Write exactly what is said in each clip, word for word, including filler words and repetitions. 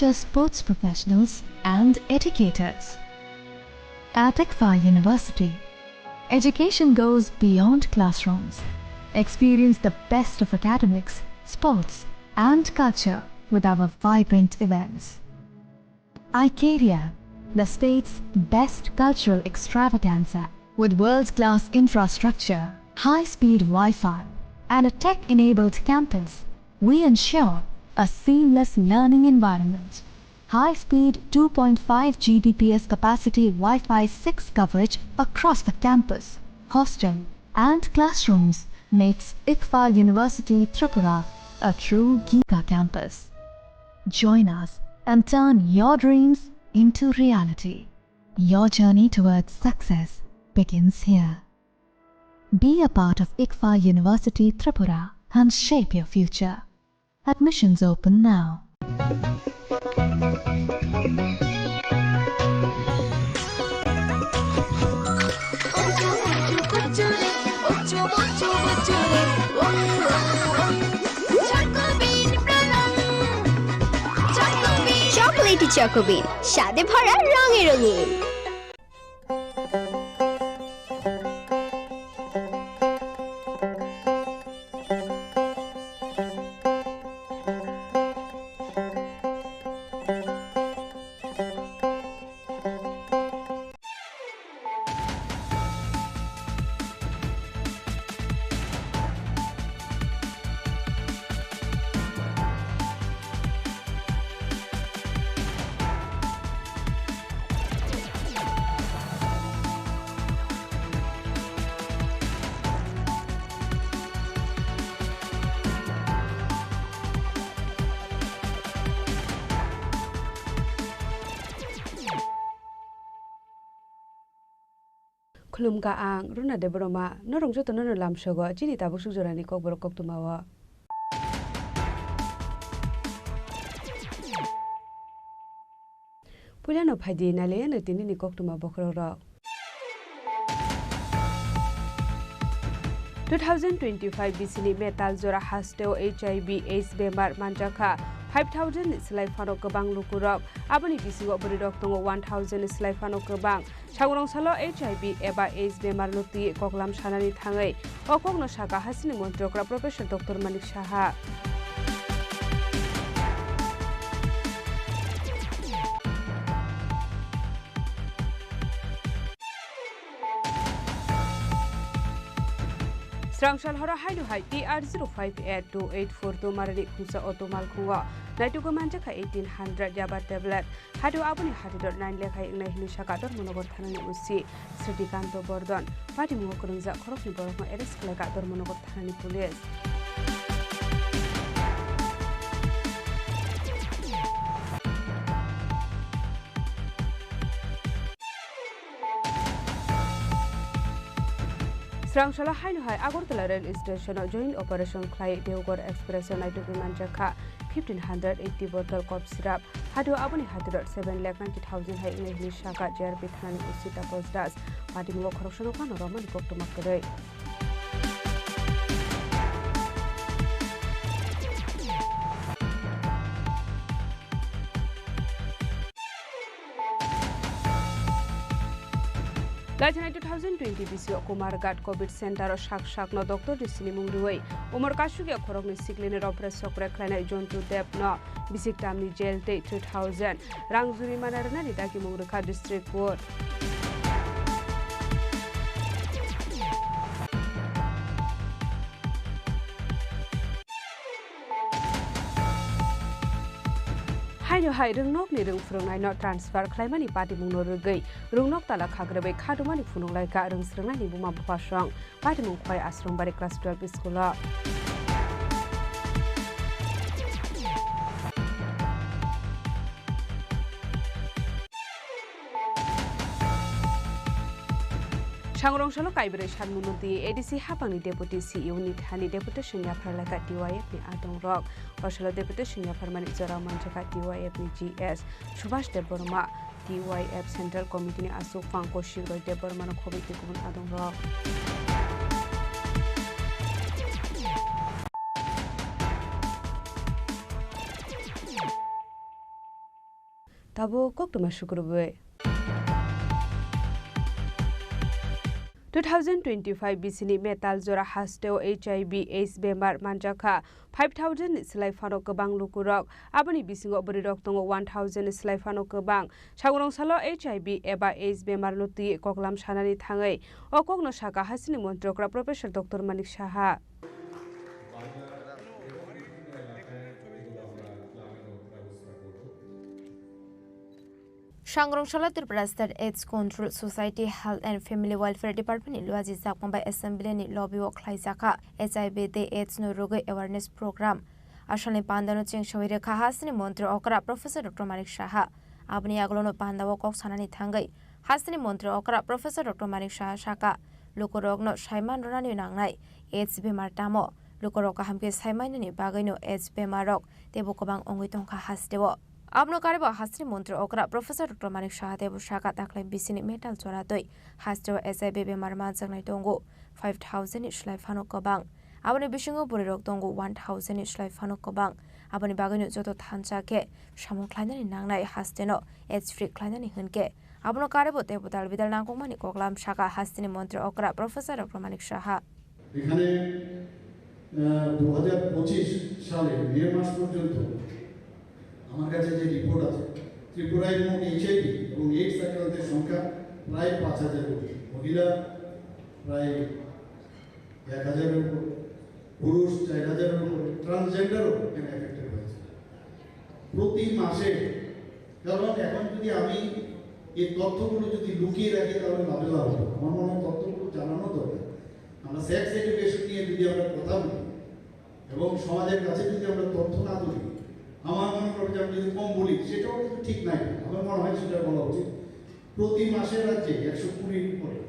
to sports professionals and educators. At ICFAR University, education goes beyond classrooms. Experience the best of academics, sports, and culture with our vibrant events. Icaria, the state's best cultural extravaganza, with world-class infrastructure, high-speed Wi-Fi, and a tech-enabled campus, we ensure a seamless learning environment. High-speed two point five G B P S capacity Wi-Fi six coverage across the campus, hostel, and classrooms makes ICFAR University Tripura a true giga campus. Join us and turn your dreams into reality. Your journey towards success begins here. Be a part of ICFAR University Tripura and shape your future. Admissions open now. Chocolatey Choco Bean, স্বাদে ভরা রঙে রঙিন। Khulumkha ang Runa Debbarma, norok jotono no lamsogo chini tabuk suk jorani kokborok koktwmao. Puilano phaidi nailaiano tinini koktwma bokhorokrok. Two thousand twenty-five bisini metal jora hasteo H I V AIDS bemar manjakha five thousand ni slai phano kwbang lukurok. Aboni bisingo bwrwirok tongo one thousand ni slai phano kwbang. Sangrong salo H I V eba AIDS bemar no twi koklam sanani thangwi o kokno saka hasini montrokra Professor Doctor Manik Saha. Srangsal horo haino hai T R zero five eight two eight four two marani khungsa auto malkhungo naitugwi manjakha eighteen hundred yaba tablet. Hato aboni hatidor nine lekha wngnai hinwi saka Dharmanagar thanani O C Srikanto Bordon. Patimungo kwrwngjak khoroknwi borokno arrest khlaikha Dharmanagar thanani police. Srangsala haino hai Agartala rail station o joint operation khlai Deoghar Express o naitugwi manjakha fifteen hundred eighty bottle cough syrup. Hato aboni hatidor seven lakh ninety thousand hai wngnai hinwi saka J R P thanani O C Tapos Das. Patimungo khoroksano phano romani koktwma kwrwi. Laithanai two thousand twenty bisio Kumarghat Covid Center o sak sakno doctor ni sinimung rwui umor kasugya khoroknwi siklini ropre sokre khlainai Jontu Deb no bisik tamni jail tei three thousand rang jurimana rwnani dagimung rwkha district court. Haino hai rwngnokni rwng phwrwngnaino transfer khlaimani patimungno rwgwi rwngnok tala khakrwbwi khatumani phunuk laikha rwng swrwngnaini buma bupha song. Patimung Khwai Ashram Bari class twelve school o. Sangrong salo kaibrwi sanmungno twi A D C hapangni Deputy C E O ni thani deputation yaphar laikha T Y F ni adongrok. O salo deputation yapharmani jorao manjakha T Y F ni G S Subhash Debbarma, T Y F Central Committee ni aswk phang Kaushik Roy Debbarma no khobwi tei kubun adongrok. Tabuk koktwma sukrubwi. Two thousand twenty-five bisini metal jora hasteo H I V AIDS bemar manjakha five thousand ni slai phano kwbang lukurok. Aboni bisingo bwrwirok tongo one thousand ni slai phano kwbang. Sangrong salo H I V eba AIDS bemarno twi koklam sanani thangwi o kokno sakha hasteni montri okra Professor Doctor Manik Saha. Sangrong salo Tripura State AIDS Control Society Health and Family Welfare Department ni luaji jakmang bai assembly ni lobby o khlaijakha H I V tei AIDS no rwgwi awareness program. Asalni pandano chengsawi rwkha hasteni montri okra Professor Doctor Manik Saha. Aboni yagulono pandao kok sanani thangwi hasteni montri okra Professor Doctor Manik Saha sakha, lukurokno saiman rwnani nangnai AIDS bemar tamo, lukurok kaham khe saimanani bagwino AIDS bemarrok teibo kwbang wngwi tongkha hasteo. Abono karwi bo hasteni montri okra Professor Doctor Manik Saha teibo sakha, taklai bisini metal jora twi hasteo H I V bemar manjaknai tongo five thousand ni slai phano kwbang. Aboni bisingo bwrwirok tongo one thousand ni slai phano kwbang. Aboni bagwino joto thansa khe samung khlainani nangnai hasteno AIDS free khlainani hwnkhe abono karwi bo teibo dal bidal nangkukmani koklam sakha hasteni montri okra Professor Doctor Manik Saha. এখানে দু হাজার পঁচিশ সালে মে মাস পর্যন্ত আমার কাছে যে রিপোর্ট আছে, ত্রিপুরায় মোট এইচআইভি এবং এইডস আক্রান্তের সংখ্যা প্রায় পাঁচ হাজারের উপরে, মহিলা প্রায় এক হাজারের উপরে, পুরুষ চার হাজারের উপরে, ট্রান্সজেন্ডারও এখানে এফেক্টেড হয়েছে প্রতি মাসে। কারণ এখন যদি আমি এই তথ্যগুলো যদি লুকিয়ে রাখি, তাহলে লাভে লাভ হবে। আমার মনে হয় তথ্যগুলো জানানো দরকার। আমরা সেক্স এডুকেশন নিয়ে যদি আমরা কথা বলি এবং সমাজের কাছে যদি আমরা তথ্য না তুলি, আমার মনে করে যে আমরা যদি কম বলি, সেটাও কিন্তু ঠিক নাই। আমার মনে হয় সেটা বলা উচিত। প্রতি মাসে রাজ্যে একশো কুড়ির উপরে,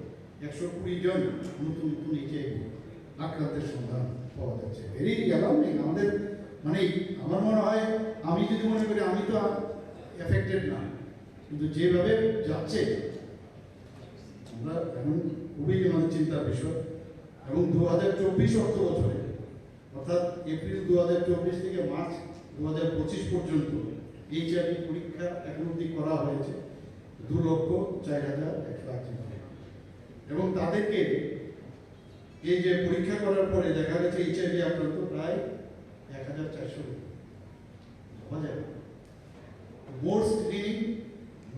একশো কুড়ি জন নতুন নতুন এইচআইভি আক্রান্তের সন্ধান পাওয়া যাচ্ছে। Very alarming. আমাদের, মানে, আমার মনে হয়, আমি যদি মনে করি আমি তো এফেক্টেড না, কিন্তু যেভাবে যাচ্ছে, আমরা এখন খুবই আমাদের চিন্তার বিষয়। এবং দু হাজার চব্বিশ অর্থ বছরে, অর্থাৎ এপ্রিল দু হাজার চব্বিশ থেকে মার্চ দু হাজার পঁচিশ পর্যন্ত এইচআইভি পরীক্ষা এখন অবধি করা হয়েছে দু লক্ষ চার হাজার একশো আশি জন। এবং তাদেরকে এই যে পরীক্ষা করার পরে দেখা গেছে এইচআইভি আক্রান্ত প্রায় এক হাজার চারশো জন। ভাবা যায় না। More screening,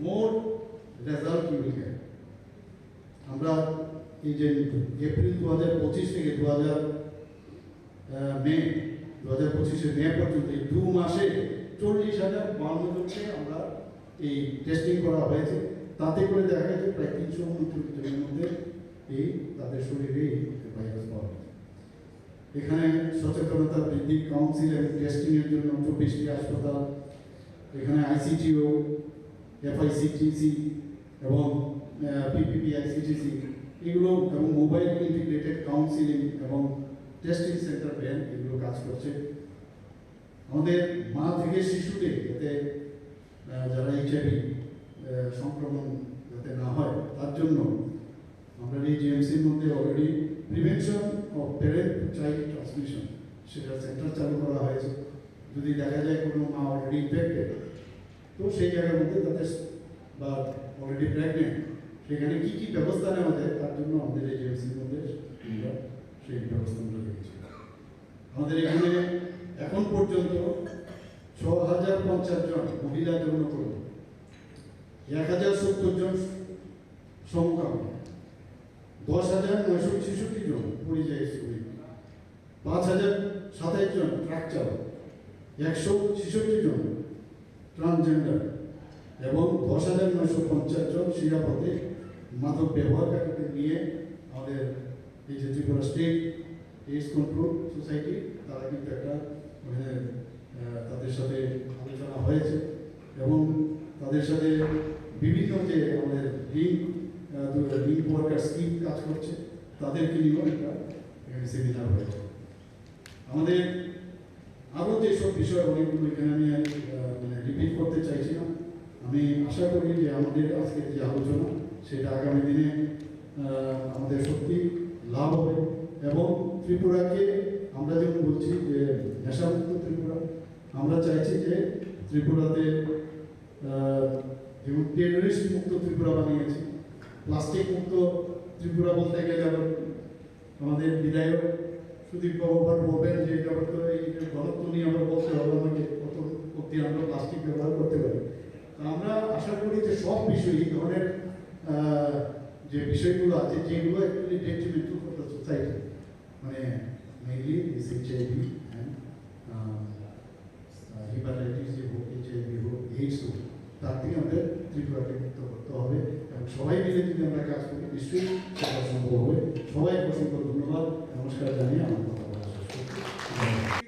more result you will get. আমরা এই যে এপ্রিল দু হাজার পঁচিশ থেকে দু হাজার, আহ, মে, দু হাজার পঁচিশে মে পর্যন্ত এই দু মাসে চল্লিশ হাজার বাউন্ন জনকে আমরা এই টেস্টিং করা হয়েছে। তাতে করে দেখা গেছে প্রায় তিনশো উনত্রিশ জনের মধ্যে এই তাদের শরীরে এই ভাইরাস পাওয়া গেছে। এখানে সচেতনতা বৃদ্ধি, কাউন্সিল এবং টেস্টিং এর জন্য চব্বিশটি হাসপাতাল, এখানে আইসিটিও, এফআইসিটিসি এবং পিপিপি আইসিটিসি, এগুলো এবং মোবাইল ইন্টিগ্রেটেড কাউন্সিলিং এবং টেস্টিং সেন্টার ভ্যান, এগুলো কাজ করছে। আমাদের মা থেকে শিশুতে যাতে, আহ, যারা এইচআইভি, আহ, সংক্রমণ যাতে না হয়, তার জন্য আমরা এই জিএমসির মধ্যে already prevention of parent to child transmission, সেটা সেন্টার চালু করা হয়েছে। যদি দেখা যায় কোনো মা অলরেডি ইনফেক্টেড, তো সেই জায়গার মধ্যে তাদের স-, বা অলরেডি প্রেগনেন্ট, সেখানে কি কি ব্যবস্থা নেওয়া যায়, তার জন্য আমাদের এই জিএমসির মধ্যে আমরা সেই ব্যবস্থাগুলো রেখেছি। আমাদের এখানে এখন পর্যন্ত ছ হাজার পঞ্চাশ জন মহিলা যৌনকর্মী, এক হাজার সত্তর জন সমকামী, দশ হাজার নয়শো ছেষট্টি জন পরিযায়ী শ্রমিক, পাঁচ হাজার সাতাইশ জন ট্রাক চালক, একশো ছেষট্টি জন ট্রান্সজেন্ডার এবং দশ হাজার নয়শো পঞ্চাশ জন শিরাপথে মাদক ব্যবহারকারীদের নিয়ে আমাদের এই যে Tripura state AIDS control society, তারা কিন্তু একটা, মানে, আহ, তাদের সাথে আলোচনা হয়েছে এবং তাদের সাথে বিভিন্ন যে আমাদের লিঙ্ক, আহ, দু-, লিঙ্ক ওয়ার্কার স্কিম কাজ করছে, তাদেরকে নিয়েও একটা এখানে সেমিনার হয়েছে। আমাদের আরও যেসব বিষয় অনেকগুলো এখানে আমি, আহ, মানে, রিপিট করতে চাইছি না। আমি আশা করি যে আমাদের আজকের যে আলোচনা, সেটা আগামী দিনে, আহ, আমাদের সত্যি লাভ হবে এবং ত্রিপুরাকে আমরা যেমন বলছি যে নেশামুক্ত ত্রিপুরা, আমরা চাইছি যে ত্রিপুরাতে আহ, এবং টেররিস্ট মুক্ত ত্রিপুরা বানিয়েছি। প্লাস্টিক মুক্ত ত্রিপুরা বলতে গেলে আবার আমাদের বিধায়ক সুদীপ বাবু আবার বলবেন যে এটা তো এই যে ঘনত্ব নিয়ে আমরা বলতে হবে আমাকে, কত অব্দি আমরা প্লাস্টিক ব্যবহার করতে পারি। তো আমরা আশা করি যে সব বিষয়ে এই ধরনের, আহ, যে বিষয়গুলো আছে, যেগুলো actually detrimental for the society, মানে mainly is H I V and, ah, ah, hepatitis A হোক, H I V হোক, AIDS হোক, তার থেকে আমাদের ত্রিপুরাকে মুক্ত করতে হবে এবং সবাই মিলে যদি আমরা কাজ করি, নিশ্চয়ই সেটা সম্ভব হবে। সবাইকে অসংখ্য ধন্যবাদ। নমস্কার জানিয়ে আমার কথা বলা শেষ করছি। ধন্যবাদ।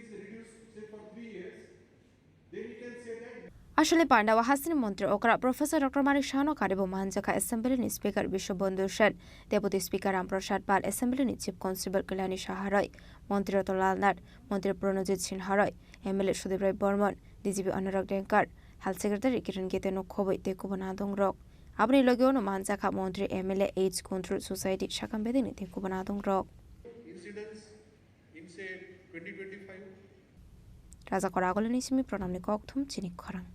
Aswlni panda o hasteni montri okra Professor Doctor Manik Sahano karibo manjakha Assembly ni Speaker Bishwabandhu Sen, Deputy Speaker Ram Prasad Pal, Assembly ni Chief Constable Kalyani Saha roi, Montri Ratan Lal Nath, Montri Pranajit Sinha roi, M L A Sudip Roy Bormon, D G P Anurag Dengkar, Health Secretary Kiran Gite no khoboi tei kubun adong rok. Aboni logi ono manjakha Montri, M L A, AIDS Control Society sakam bedini tei kubun adong rok. Incidents in, say, twenty twenty-five. Raja Kora Agulini simi Pranamni kokthum chini khorang.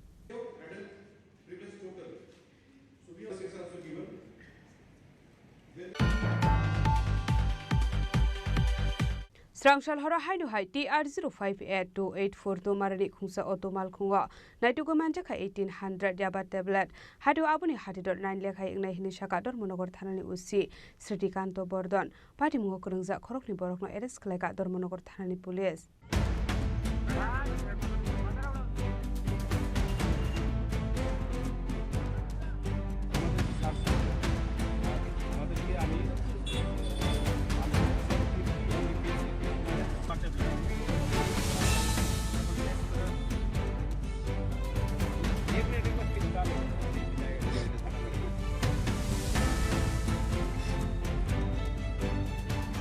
Srangsal horo haino hai T R zero five eight two eight four two marani khungsa auto malkhungo naitugwi manjakha eighteen hundred yaba tablet. Haino aboni hatidor nine lekha wngnai hinwi saka Dharmanagar thanani O C Sritikanto Bordon. Patimungo kwrwngjak khoroknwi borokno arrest khlaikha Dharmanagar thanani police.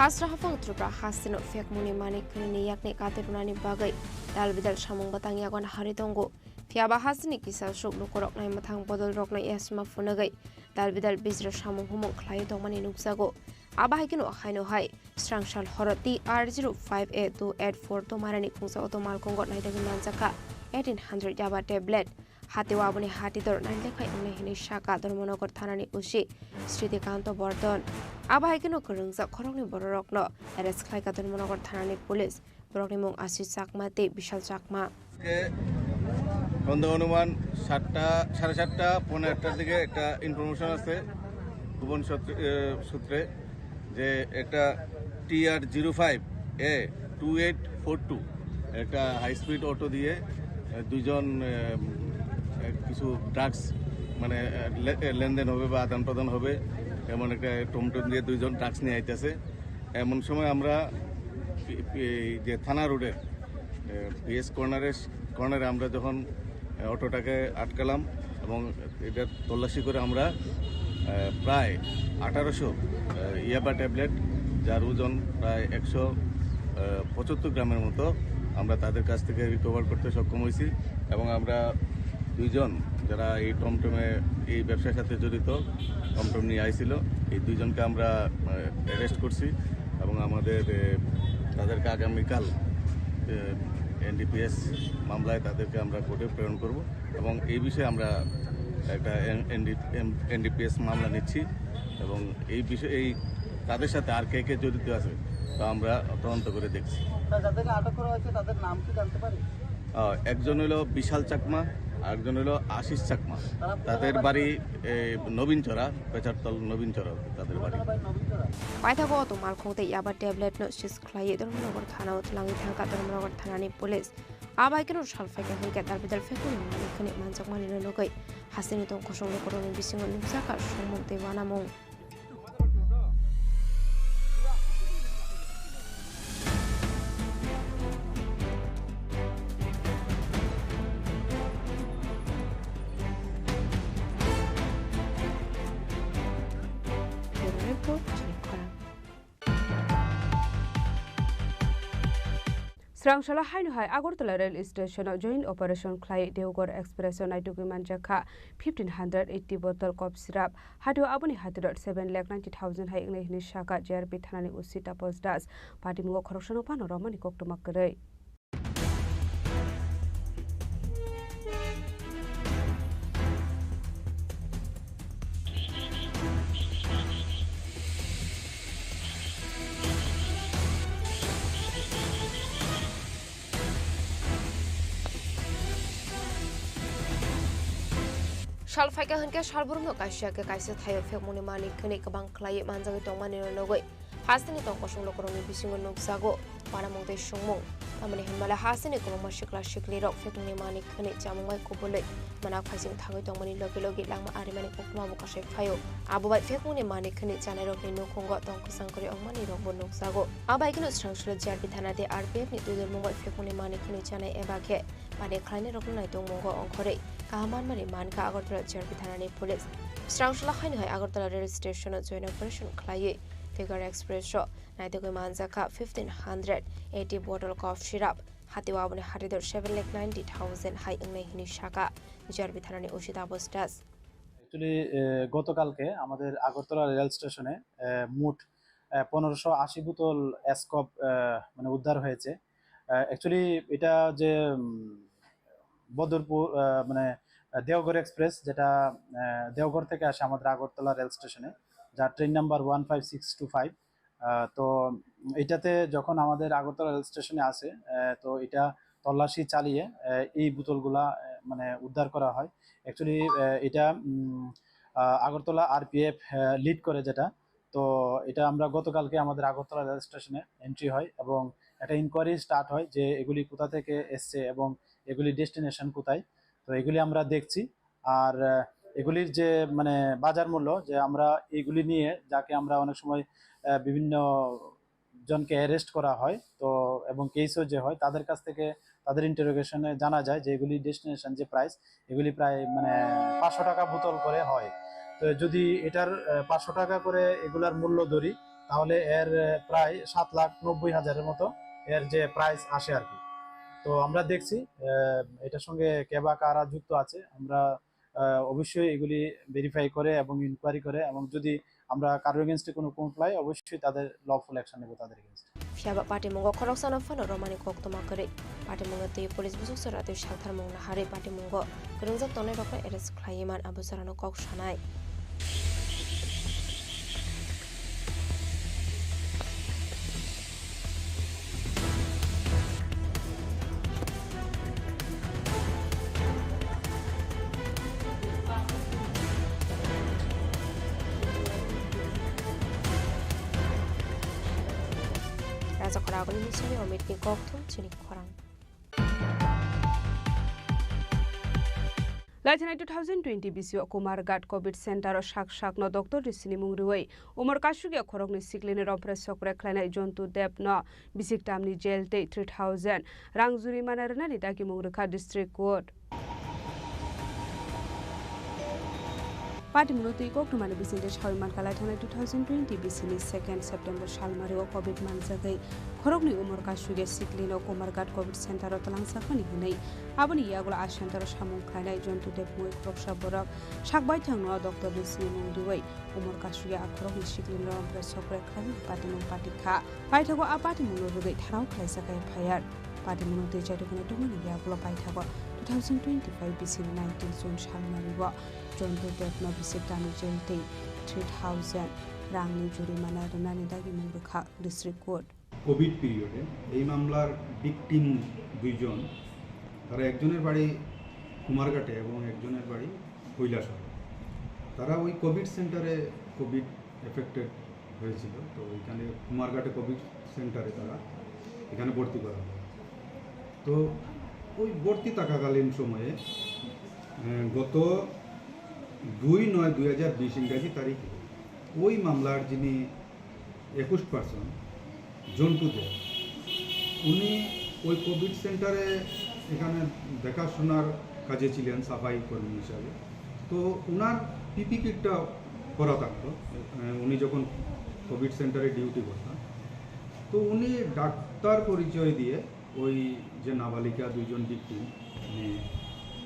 Hasra haphang Tripura hasteno phekmungni manik khwnini yakni kati rwnani bagwi dal bidal samung bwtang yago nahari tongo. Phiyaba hasteni kisa aswk lukurok naimwthang bodolrokno yasma phunugwi dal bidal bijra samung humung khlaiwi tongmani nukjago. Abo hai kheno haino hai srangsal horo T R zero five eight two eight four tomarani khungsa auto malkhungo naitugwi manjakha eighteen hundred yaba tablet. Hateo aboni hatidor nine lekha wngnai hinwi saka Dharmanagar thanani O C Sritikanto Bordon. Abo hai kheno kwrwngjak khoroknwi bororokno arrest khlaikha Dharmanagar thanani police. Borokni mung Ashish Chakma tei Bishal Chakma. আজকে সন্ধ্যা অনুমান সাতটা, সাড়ে সাতটা, পৌনে আটটার দিকে একটা ইনফরমেশন আছে গোপন সূত্রে, এ, সূত্রে যে একটা T R zero five A two eight four two একটা হাই স্পিড অটো দিয়ে, এ, দুইজন, এ, এ, কিছু ড্রাগস মানে, এ, লে-, এ, লেনদেন হবে বা আদান প্রদান হবে, এমন একটা টমটম দিয়ে দুইজন ড্রাগস নিয়ে আইতেছে। এমন সময় আমরা পি-, পি-, এই যে থানা রোডের, এ, পি এস কর্নারের, কর্নারে আমরা যখন, এ, অটোটাকে আটকালাম এবং এটা তল্লাশি করে আমরা, এ, প্রায় আঠারোশো, এ, ইয়াবা ট্যাবলেট, যার ওজন প্রায় একশো, এ, পঁচাত্তর গ্রামের মতো আমরা তাদের কাছ থেকে রিকভার করতে সক্ষম হয়েছি এবং আমরা দুইজন যারা এই টমটমে, এই ব্যবসার সাথে জড়িত, টমটম নিয়ে আইছিল, এই দুইজনকে আমরা, আহ, অ্যারেস্ট করছি এবং আমাদের, এ, তাদেরকে আগামীকাল, এ, এন ডি পি এস মামলায় তাদেরকে আমরা কোর্টে প্রেরণ করব এবং এই বিষয়ে আমরা একটা N-, N D-, M-, N D P S মামলা নিচ্ছি এবং এই বিষয়ে, এই তাদের সাথে আর কে কে জড়িত আছে তা আমরা তদন্ত করে দেখছি। স্যার, যাদেরকে আটক করা হয়েছে তাদের নাম কি জানতে পারি? আহ, একজন হলো বিশাল চাকমা, আরেকজন হলো আশিস চাকমা। তারা কোথায় তাদের বাড়ি? বাড়ি, এ, নবীনচরা, পেচারতল নবীনচরা তাদের বাড়ি। কোথায় বাড়ি নবীনচরা? Paithago auto malkhung tei yaba tablet no seize khlaiwi Dharmanagar thana o twlangwi thangkha Dharmanagar thanani police. Abai kheno sal phaikha hinkhe dal bidal phekmani malik khwnwi manjakmani no nugwi hasteni tong kosong lukurokni bisingo nukjakha songmung tei uanamung. Bureau Report, Chini Khorang. Srangsalo haino hai Agartala rail station o joint operation khlai Deoghar Express o naitugwi manjakha fifteen hundred eighty bottle cough syrup. Hatio aboni hatiro seven lakh ninety thousand hai wngnai hinwi sakha J R P thanani O C Tapos Das. Patimungo khoroksano phano romani koktwma kwrwi. Sal phaikha hwnkhe salbrumno kaisa khe kaisa thaio phekmungni manwi khwnwi kwbang khlaiwi manjagwi tongmani nugwi hasteni tong kosong lukurokni bisingo nukjago panamung tei songmung. Tamoni hinmale hasteni kwbangma sikla siklirok phekmungni manwi khwnwi chamung bai kubulwi manak phaising thangwi tongmani logi logi langma arimani koktwmabo kasai phaio. Abo bai phekmungni manwi khwnwi chanairokni nukhungo tong kwchang kwrwi wngmanirokbo nukjago. Abo bai kheno swrang swrang J R P thana tei R P F ni twijlangmung bai phekmungni manwi khwnwi chanai eba khe Mani khlainairokno naitongmungo ongkhorwi kaham manmani mankha Agartala J R P thanani police. Swrang sala haino hai Agartala rail station-o joint operation khlaiwi Tiger Express-o naitugwi manjakha fifteen hundred eighty bottle cough syrup, hatio aboni hatidor seven lakh ninety thousand hai wngnai hwnwi sakha J R P thanani O C Taposh Das. Actually, এ, গতকালকে আমাদের Agartala rail স্টেশনে, এ, মোট, এ, পনেরোশো আশি বোতল স্কোপ, এ, মানে উদ্ধার হয়েছে। এ, actually এটা যে, উম, বদরপুর, এ, মানে, এ, দেওঘর এক্সপ্রেস, যেটা, এ, দেওঘর থেকে আসে আমাদের আগরতলা রেল স্টেশনে, যার train number one five six two five. আহ, তো এটাতে যখন আমাদের আগরতলা রেল স্টেশনে আসে, আহ, তো এটা তল্লাশি চালিয়ে, আহ, এই বোতলগুলা, আহ, মানে উদ্ধার করা হয়। Actually, আহ, এটা, উম, আহ, আগরতলা আরপিএফ, আহ, লিড করে যেটা, তো এটা আমরা গতকালকে আমাদের আগরতলা রেল স্টেশনে এন্ট্রি হয় এবং একটা ইনকোয়ারি স্টার্ট হয় যে এগুলি কোথা থেকে এসছে এবং এগুলি ডেস্টিনেশন কোথায়। তো এগুলি আমরা দেখছি। আর, আহ, এগুলির যে মানে বাজার মূল্য, যে আমরা এইগুলি নিয়ে যাকে আমরা অনেক সময়, আহ, বিভিন্ন জনকে অ্যারেস্ট করা হয়, তো এবং কেসও যে হয়, তাদের কাছ থেকে তাদের ইন্টারোগেশনে জানা যায় যে এগুলি ডেস্টিনেশন যে প্রাইস, এগুলি প্রায় মানে পাঁচশো টাকা বোতল করে হয়। তো যদি এটার, আহ, পাঁচশো টাকা করে এগুলার মূল্য ধরি, তাহলে এর, আহ, প্রায় সাত লাখ নব্বই হাজারের মতো এর যে প্রাইস আসে আর কি। তো আমরা দেখছি, আহ, এটার সঙ্গে কে বা কারা যুক্ত আছে, আমরা, আহ, অবশ্যই এগুলি ভেরিফাই করে এবং ইনকোয়ারি করে, এবং যদি আমরা কারোর এগেইনস্টে কোনো কমপ্লেন পাই, অবশ্যই তাদের লফুল অ্যাকশন নেব তাদের এগেইনস্টে। Phiyaba patimungo khoroksano phano romani koktwma kwrwi. Patimungno twi police busuk chwra twi saltharmung naharwi patimungo kwrwngjak tongnairokno arrest khlaiwi man abo chwrano kok sanai. Rajakhor agoni Misini Omitni kokthum chini khorang. Laithanai two thousand twenty bisio Kumarghat Covid Center o sak sakno doctor ni sinimung rwui umor kasugya khoroknwi siklini rompre sokre khlainai Jontu Deb no bisik tamni jail tei three thousand rang jurimana rwnani dagimung rwkha District Court. Patimungno twi koktwmani bisingtwi sawi mankha, laithanai two thousand twenty bisini second September salmario Covid manjagwi khoroknwi umor kasugya siklino Kumarghat Covid Center o twlangjakmani hwnwi. Aboni yagulo a center o samung khlainai Jontu Deb mui khoroksa borok sak baithangno doctor ni sinimung rwui umor kasugya a khoroknwi siklino rompre sokre khlaimani patimung patikha. Paithago a patimungno rwgwi thanao khlaijak F I R. Patimungno twi chaitukheno tongmani yagulo paithago two thousand twenty-five bisini nineteen June salmario Jontu Debno bisik tamni jail tei three thousand rangni jurimana rwnani dagimung rwkha District Court. Covid পিরিয়ডে এই মামলার ভিকটিম দুইজন, তারা একজনের বাড়ি কুমারঘাটে এবং একজনের বাড়ি কৈলাসহরে। তারা ওই কোভিড সেন্টারে কোভিড এফেক্টেড হয়েছিল, তো ওইখানে কুমারঘাটে কোভিড সেন্টারে তারা এখানে ভর্তি করা হয়। তো ওই ভর্তি থাকাকালীন সময়ে, আহ, গত দুই নয় দুই হাজার বিশ ইংরাজি তারিখে ওই মামলার যিনি একুশ পার্সন জন্টু দে, উনি ওই কোভিড সেন্টারে এখানে দেখাশোনার কাজে ছিলেন সাফাই কর্মী হিসাবে। তো ওনার পিপি কিটটা পরা থাকতো, আহ, উনি যখন কোভিড সেন্টারে ডিউটি করতেন। তো উনি ডাক্তার পরিচয় দিয়ে ওই যে নাবালিকা দুইজন ভিকটিম, মানে,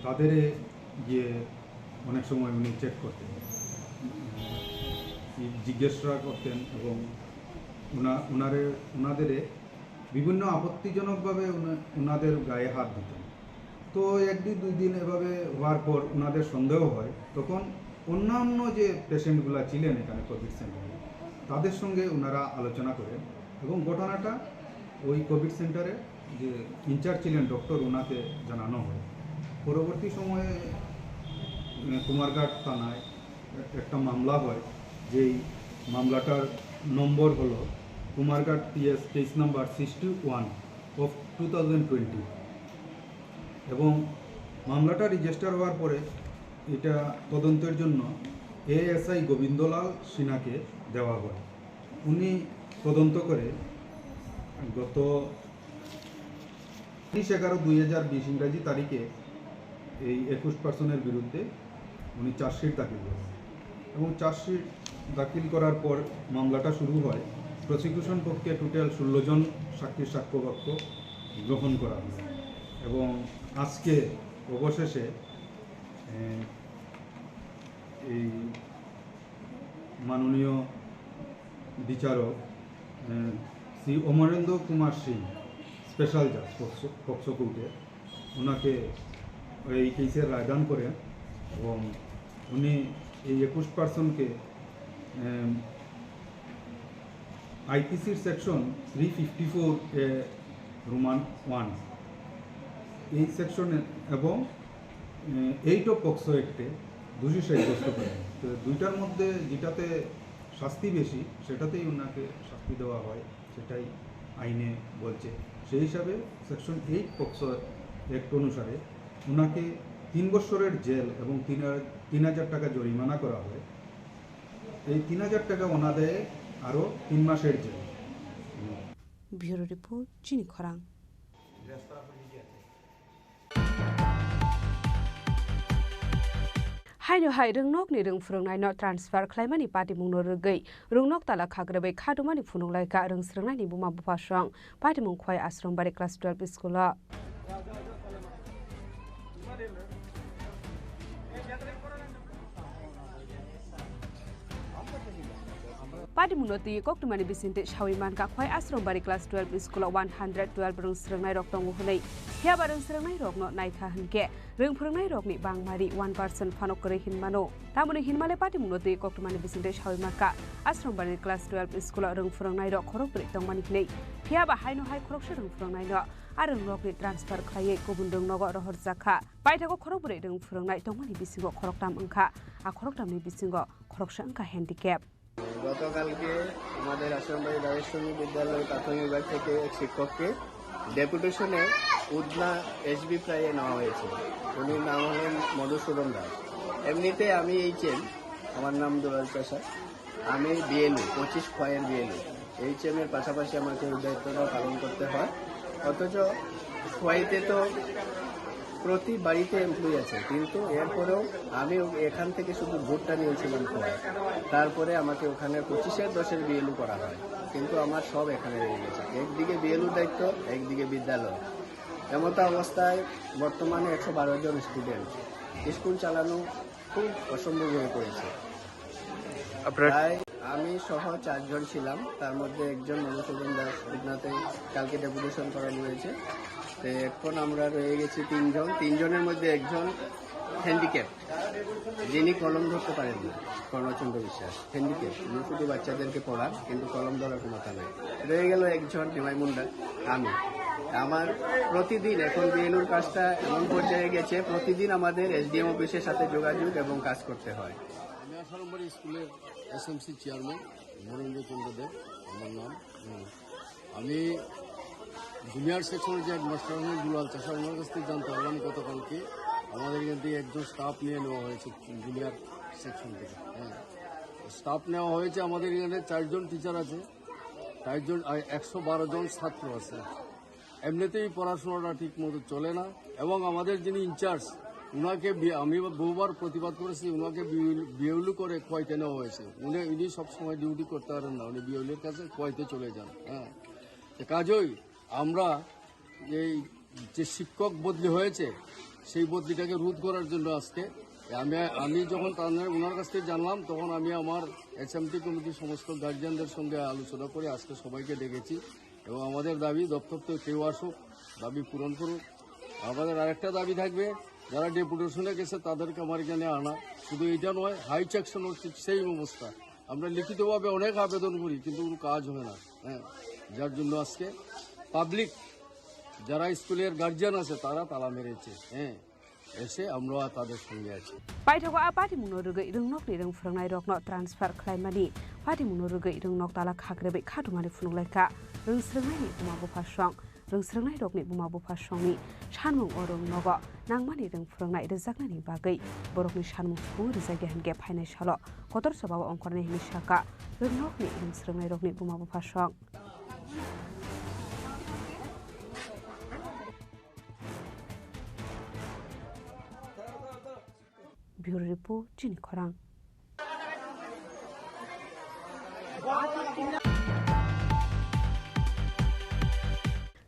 তাদের গিয়ে অনেক সময় উনি চেক করতেন, উম, জিজ্ঞাসা করতেন এবং ওনা-, ওনারে, ওনাদের বিভিন্ন আপত্তিজনকভাবে ওনা-, ওনাদের গায়ে হাত দিতেন। তো এক দিন, দুই দিন এভাবে হওয়ার পর ওনাদের সন্দেহ হয়, তখন অন্যান্য যে পেশেন্টগুলা ছিলেন এখানে কোভিড সেন্টারে, তাদের সঙ্গে ওনারা আলোচনা করেন এবং ঘটনাটা ওই কোভিড সেন্টারে যে ইনচার্জ ছিলেন ডক্টর, ওনাকে জানানো হয়। পরবর্তী সময়ে, উম, কুমারঘাট থানায় একটা মামলা হয়, যেই মামলাটার নম্বর হলো Kumarghat PS case number sixty one of two thousand twenty. এবং মামলাটা রেজিস্টার হওয়ার পরে এটা তদন্তের জন্য এএসআই গোবিন্দলাল সিনহাকে দেওয়া হয়। উনি তদন্ত করে গত তিরিশ এগারো দুই হাজার বিশ ইংরাজি তারিখে এই একুশ পার্সনের বিরুদ্ধে উনি চার্জশিট দাখিল করেন। এবং চার্জশিট দাখিল করার পর মামলাটা শুরু হয়। প্রসিকিউশন পক্ষে টোটাল ষোলো জন সাক্ষীর সাক্ষ্যবাক্য গ্রহণ করা হয়। এবং আজকে অবশেষে, এ, এই মাননীয় বিচারক, এ, শ্রী অমরেন্দ্র কুমার সিং, স্পেশাল জাজ পক্সো, পক্সো কোর্টে, ওনাকে এই কেসের রায়দান করেন। এবং উনি এই একুশ পার্সনকে, এম, আইপিসির সেকশন থ্রি ফিফটি ফোর এ রোমান ওয়ান, এই সেকশনে এবং, এ, এইট অফ পক্সো অ্যাক্টে দোষী সাব্যস্ত করেন। তো দুইটার মধ্যে যেটাতে শাস্তি বেশি, সেটাতেই ওনাকে শাস্তি দেওয়া হয়, সেটাই আইনে বলছে। সেই হিসাবে সেকশন এইট পক্সো অ্যাক্ট অনুসারে ওনাকে তিন বছরের জেল এবং তিন হাজার, তিন হাজার টাকা জরিমানা করা হয়। এই তিন হাজার টাকা ওনাদের আরও তিন মাসের jail. Bureau report, Chini Khorang. Haino hai rwngnokni rwng phwrwngnaino transfer khlaimani patimungno rwgwi rwngnok tala khagrabwi khatumani phunuk laikha rwng swrwngnaini buma buphasong patimung Khwai Ashram Bari class twelve school-o. Patimungno twi koktwmani bisingtwi sawi mankha, Khwai Ashram Bari class twelve school-o one hundred twelve rwng swrwngnairok tongo hwnwi. Phiyaba rwng swrwngnairokno naikha hwnkhe, rwng phwrwngnairokni bangmari one percent phano kwrwi hinmano. Tamoni hinmale patimungno twi koktwmani bisingtwi sawi mankha, Ashram Bari class twelve school-o rwng phwrwngnairok khorokbrwi tongmani hwnwi. Phiyaba haino hai khoroksa rwng phwrwngnaino a rwngnokni transfer khlaiwi kubun rwngnogo rohorjakha. Paithago khorokbrwi rwng phwrwngnai tongmani bisingo khoroktham wngkha, a khoroktham ni bisingo khoroksa wngkha handicap. গতকালকে আমাদের আশ্রমবাড়ি দ্বাদশ শ্রেণী বিদ্যালয় প্রাথমিক বিভাগ থেকে এক শিক্ষককে ডেপুটেশনে উধনা এসবি প্রায়ে নেওয়া হয়েছে। উনির নাম হলেন মধুসূদন দাস। এমনিতে আমি এইচএম, আমার নাম দুলাল চাষা। আমি বিএলও, পঁচিশ খয়ের বিএলও। এইচএম এর পাশাপাশি আমাকে ওই দায়িত্বটা পালন করতে হয়। অথচ খোয়াইতে তো প্রতি বাড়িতে এমপ্লয়ি আছে, কিন্তু এরপরেও আমি এখান থেকে শুধু ভোটটা নিয়েছিলাম খোয়াই। তারপরে আমাকে ওখানে পঁচিশের দশের বিএলও করা হয়, কিন্তু আমার সব এখানে রয়ে গেছে। একদিকে বিএলও দায়িত্ব, একদিকে বিদ্যালয়। এমতো অবস্থায় বর্তমানে একশো বারো জন স্টুডেন্ট, স্কুল চালানো খুব অসম্ভব হয়ে পড়েছে। আপনার প্রায় আমি সহ চারজন ছিলাম, তার মধ্যে একজন মধুসূদন দাস উধনাতে কালকে ডেপুটেশন করানো হয়েছে। তো এখন আমরা রয়ে গেছি তিনজন, তিনজনের মধ্যে একজন হ্যান্ডিক্যাপ, যিনি কলম ধরতে পারেন না, কর্ণচন্দ্র বিশ্বাস হ্যান্ডিক্যাপ। উনি শুধু বাচ্চাদেরকে পড়ান, কিন্তু কলম ধরার ক্ষমতা নেই। রয়ে গেল একজন, নিমাই মুন্ডা, আমি। আমার প্রতিদিন এখন বিএলওর কাজটা এমন পর্যায়ে গেছে, প্রতিদিন আমাদের এসডিএম অফিসের সাথে যোগাযোগ এবং কাজ করতে হয়। আমি আঠারো নম্বর স্কুলের এসএমসি চেয়ারম্যান মহেন্দ্র চন্দ্র দেব আমার নাম। হুম। আমি জুনিয়র সেকশনের যে হেডমাস্টার আছেন দুলাল চাষা, ওনার কাছ থেকে জানতে পারলাম গতকালকে আমাদের এখান থেকে একজন স্টাফ নিয়ে নেওয়া হয়েছে জুনিয়র সেকশন থেকে। হ্যাঁ, স্টাফ নেওয়া হয়েছে। আমাদের এখানে চারজন টিচার আছে, চারজন, আর একশো বারো জন ছাত্র আছে। এমনিতেই পড়াশোনাটা ঠিক মতো চলে না, এবং আমাদের যিনি ইনচার্জ, ওনাকে বি-, আমি বহুবার প্রতিবাদ করেছি, ওনাকে বিউল-, বিউলি করে খোয়াইতে নেওয়া হয়েছে। উনি, উনি সবসময় ডিউটি করতে পারেন না, উনি বিউলির কাছে খোয়াইতে চলে যান। হ্যাঁ, তো কাজেই আমরা এই যে শিক্ষক বদলি হয়েছে, সেই বদলিটাকে রোধ করার জন্য আজকে আমি, আমি যখন তাদের, ওনার কাছ থেকে জানলাম, তখন আমি আমার এসএমটি কমিটির সমস্ত গার্জিয়ানদের সঙ্গে আলোচনা করে আজকে সবাইকে ডেকেছি। এবং আমাদের দাবি, দপ্তর থেকে কেউ আসুক, দাবি পূরণ করুক। আমাদের আরেকটা দাবি থাকবে, যারা ডেপুটেশনে গেছে তাদেরকে আমার এখানে আনা। শুধু এটা নয়, হাই সেকশন হচ্ছে সেই অবস্থা। আমরা লিখিতভাবে অনেক আবেদন করি, কিন্তু কোনো কাজ হয় না। হ্যাঁ, যার জন্য আজকে পাবলিক, যারা স্কুলের গার্জিয়ান আছে, তারা তালা মেরেছে। হ্যাঁ, এসে আমরা তাদের সঙ্গে আছি। Paithago a patimungno rwgwi rwngnokni rwng phwrwngnairokno transfer khlaimani, patimungno rwgwi rwngnok tala khakrebai khatumani phunukhlaikha. Rwng swrwngnaini buma bupha song, rwng swrwngnairokni buma bupha songni sanmung o rwngnogo nangmani rwng phwrwngnai rwjaknani bagwi borokni sanmung subung rwjakya hinkhe phainai salo kotor chobao ongkhornai hinwi sakha rwngnokni rwng swrwngnairokni buma bupha song. Bureau Report, Chini Khorang.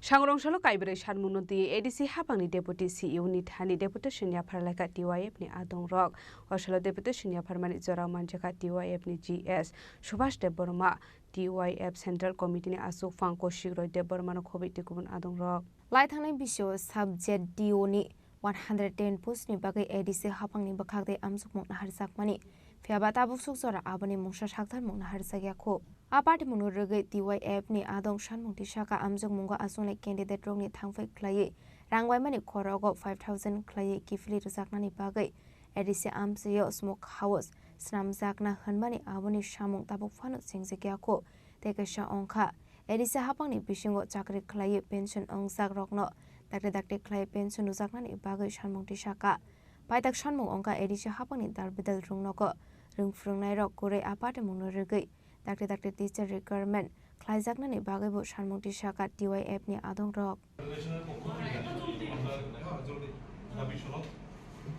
Sangrong salo kaibrwi sanmungno twi A D C hapangni Deputy C E O ni thani deputation yaphar laikha T Y F ni adongrok. O salo deputation yapharmani jorao manjakha T Y F ni G S Subhash Debbarma, T Y F Central Committee ni aswk phang Kaushik Roy Debbarmano khobwi tei kubun adongrok. Lai thangnai bisio sub-Z D O ni one hundred ten post ni bagwi A D C hapangni bwkhak tei amjokmung naharjakmani, phiyaba tabuk suk jora aboni mungsa sakthar mung naharjakya kho. A patimungno rwgwi T Y F ni adong sanmung tisaka amjokmungo achuknai candidate rokni thangphai khlaiwi rang waimani khorogo five thousand khlaiwi kiphilwi rwjaknani bagwi A D C amchaio smoke house snamjakna hwnmani aboni samung tabuk phano chengjakya kho tei kaisa wngkha. A D C hapangni bisingo chakri khlaiwi pension wngjak rokno dakti dakti khlai pension rwjaknani bagwi sanmung tisaka. Paitak sanmung wngkha A D C hapangni dal bidal rwngnogo rwng phwrwngnairok kwrwi a patimungno rwgwi dakti dakti teacher recruitment khlaijaknani bagwibo sanmung tisaka T Y F ni adongrok. ফেডারেশনের পক্ষ থেকে আমরা দাবি সনদ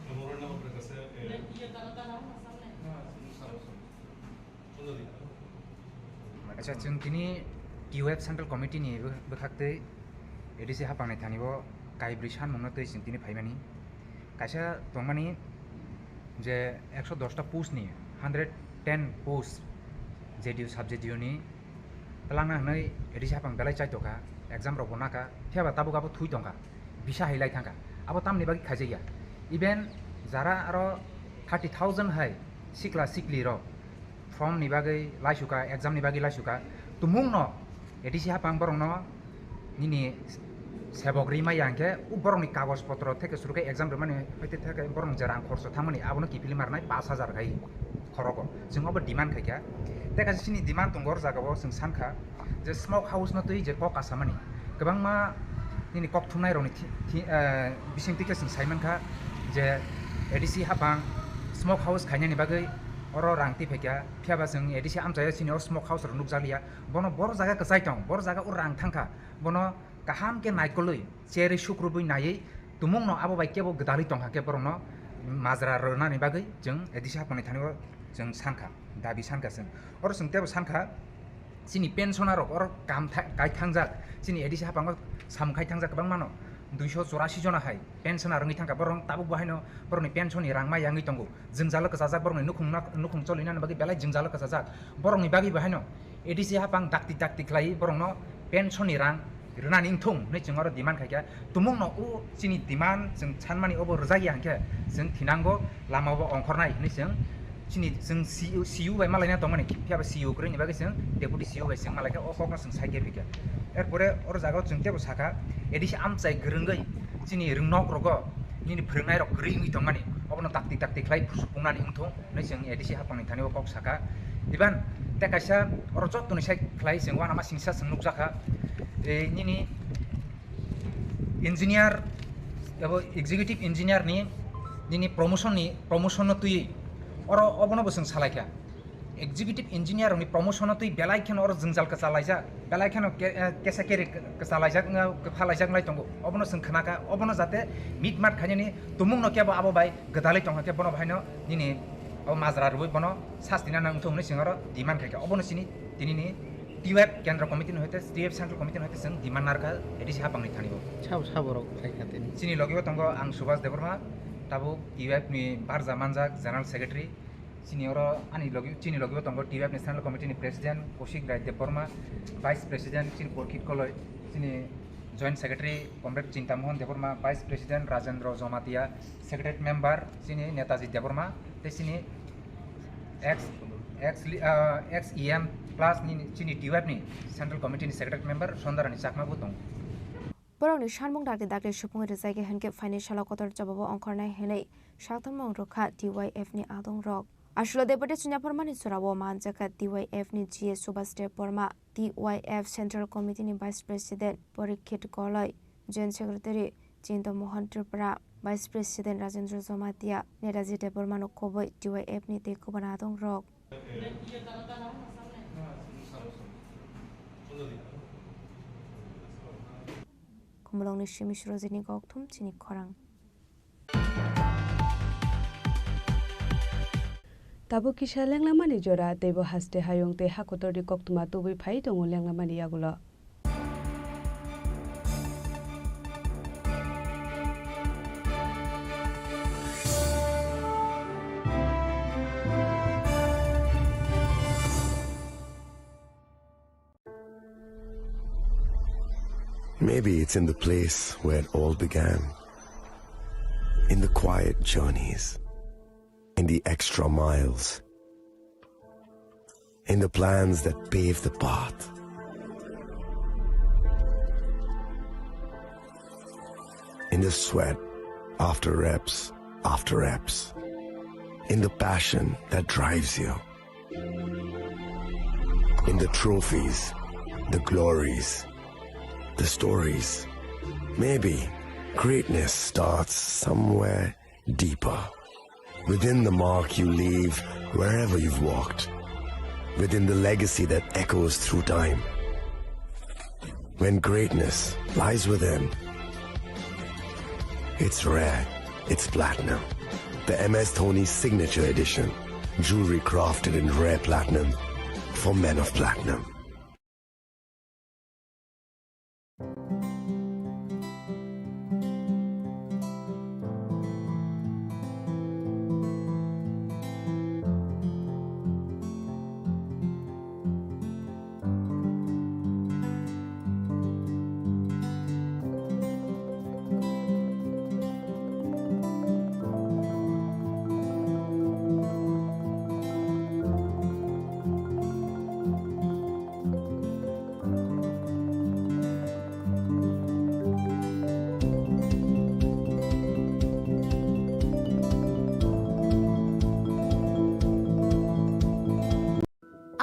মেমোরান্ডাম আপনার কাছে, এ, Acha, chwng tini T Y F Central Committee ni bw-, bwkhak twi A D C hapang ni thani o kaibrwi sanmung no twi chwng tini phaimani. Kaisa tongmani je ekso dos ta post ni hundred ten post J D U sub J D U ni twlangna hwnwi A D C hapang belai chaitokha, exam rok bo nakha, phiya ba tabuk abo thui tongkha, bisa hai lai thangkha. Abo tamni bagwi khaijakya? Even jara aro thirty thousand hai sikla sikli rok form ni bagwi laisukha, exam ni bagwi laisukha, tumung no A D C hapang borok no nini sebok ri maya hwnkhe, o borok ni kagoj potro theke suru khe exam rwmani, hwite theke borok ni je rang khorcho thangmani abono kiphilwi ma rwnai pash hajar khai khorogo. Chwng obo demand khaikha. Tei kaisa chini demand tongo, o jagao chwng sankha je smoke house no twi je kok asamani kwbangma nini kok thumnai rokni thi-, thi-, eh, bisingtwi khe chwng saimankha je A D C hapang smoke house khainani bagwi oro rang twi phaikha, phiya ba chwng A D C amchaio chini o smoke house rok nukjakliya. Bono boro jaga kwchai tong, boro jaga o rang thangkha, bono kaham khe naikolwi cherwi sukrubwi naiwi tumungno abo bai kebo gwdalwi tongkha khe borokno majra rwnani bagwi chwng A D C hapangni thani o chwng sankha, dabi sankha chwng. Oro chwng tebo sankha, chini pensioner rok oro kam tha-, kai thangjak, chini A D C hapango samung khai thangjak kwbangmano, duiso chorasi jona hai pensioner wngwi thangkha, borok tabuk bo haino borokni pension ni rang ma yangwi tongo. Jwngjalo kwchajak borokni nukhung, nukhung choli nani bagwi belai jwngjalo kwchajak. Borokni bagwi bo haino A D C hapang dakti dakti khlai borokno pension ni rang rwnani wngthung hinwi chwng oro demand khaikha. Tumungno o chini demand chwng sanmani obo rwjakya hwnkhe chwng thinango, lama bo ongkhornai hinwi chwng chini chwng C E O, C E O bai malaina tongmani, phiya ba C E O kwrwini bagwi chwng deputy C E O bai chwng malaikha, o kokno chwng saikhe phikha. Erpore oro jagao chwng tebo sakha, A D C amchai kwrwngwi chini rwngnok rogo nini phwrwngnairok kwrwi wngwi tongmani, obono dakti dakti khlai supungnani wngthung hinwi chwng A D C hapangni thani o kok sakha. Iban tei kaisa oro jottoni sai khlai chwng uanama singsa chwng nukjakha, e, nini engineer abo executive engineer ni nini promotion ni, promotion no twi oro obono bo chwng salaikha. Executive engineer rokni promotion no twi belai kheno oro jwngjal kwchalaijak, belai kheno ke-, eh, kesa keri kwchalaijak, wngya, kwphalaijak wngwi tongo. Obono chwng khnakha, obono jate mitmat khainani tumungno kebo abo bai gwdalwi tongkha khe bono bahaino nini o majra rwui bono sasti na nangthung hinwi chwng oro demand khaikha. Obono chini tinini T Y F Kendra Committee ni hoite, T Y F Central Committee ni hoite chwng demand narwkha A D C hapangni thani o. Sabo, sabo rok khaikha tini. Chini logi o tongo ang Subhas Debbarma, tabuk T Y F ni barja manjak General Secretary. Chini oro ani logi, chini logi o tongo T Y F ni Central Committee ni President Kaushik Rai Debbarma, Vice President chini Porkit Koloi, chini Joint Secretary Comrade Chintamohan Debbarma, Vice President Rajendra Jamatia, Secretary Member chini Netaji Debbarma, tei chini ex, ex, ah, ex E M plus ni chini T Y F ni Central Committee ni Secretary Member Sondarani Chakma bo tongo. Borokni sanmung dakti dakti supungwi rwjagwi hinkhe phaini salo kotor jobabo ongkhornai hinwi saktharmung rwkha T Y F ni adongrok. Asulo Deputy Soniaphormani jorao manjakha T Y F ni G A Subhas Debbarma, T Y F Central Committee ni Vice President Parikshit Goloi, Joint Secretary Chinta Mohan Tripura, Vice President Rajendra Jamatia, Netaji Debbarmano kubui T Y F ni tei kubun adongrok. Khumulwngni simi Surojini kokthum chini khorang. Tabuk kisa lenglamani jora, teibo haste hayung tei ha kotorni koktwma tubui phai tongo lenglamani yagulo. Maybe it's in the place where it all began. In the quiet journeys, in the extra miles, in the plans that pave the path, in the sweat after reps after reps, in the passion that drives you. In the trophies, the glories, the stories. Maybe greatness starts somewhere deeper. Within the mark you leave wherever you've walked. Within the legacy that echoes through time. When greatness lies within, it's rare, it's platinum. The M S Dhoni Signature Edition. Jewelry crafted in rare platinum for men of platinum.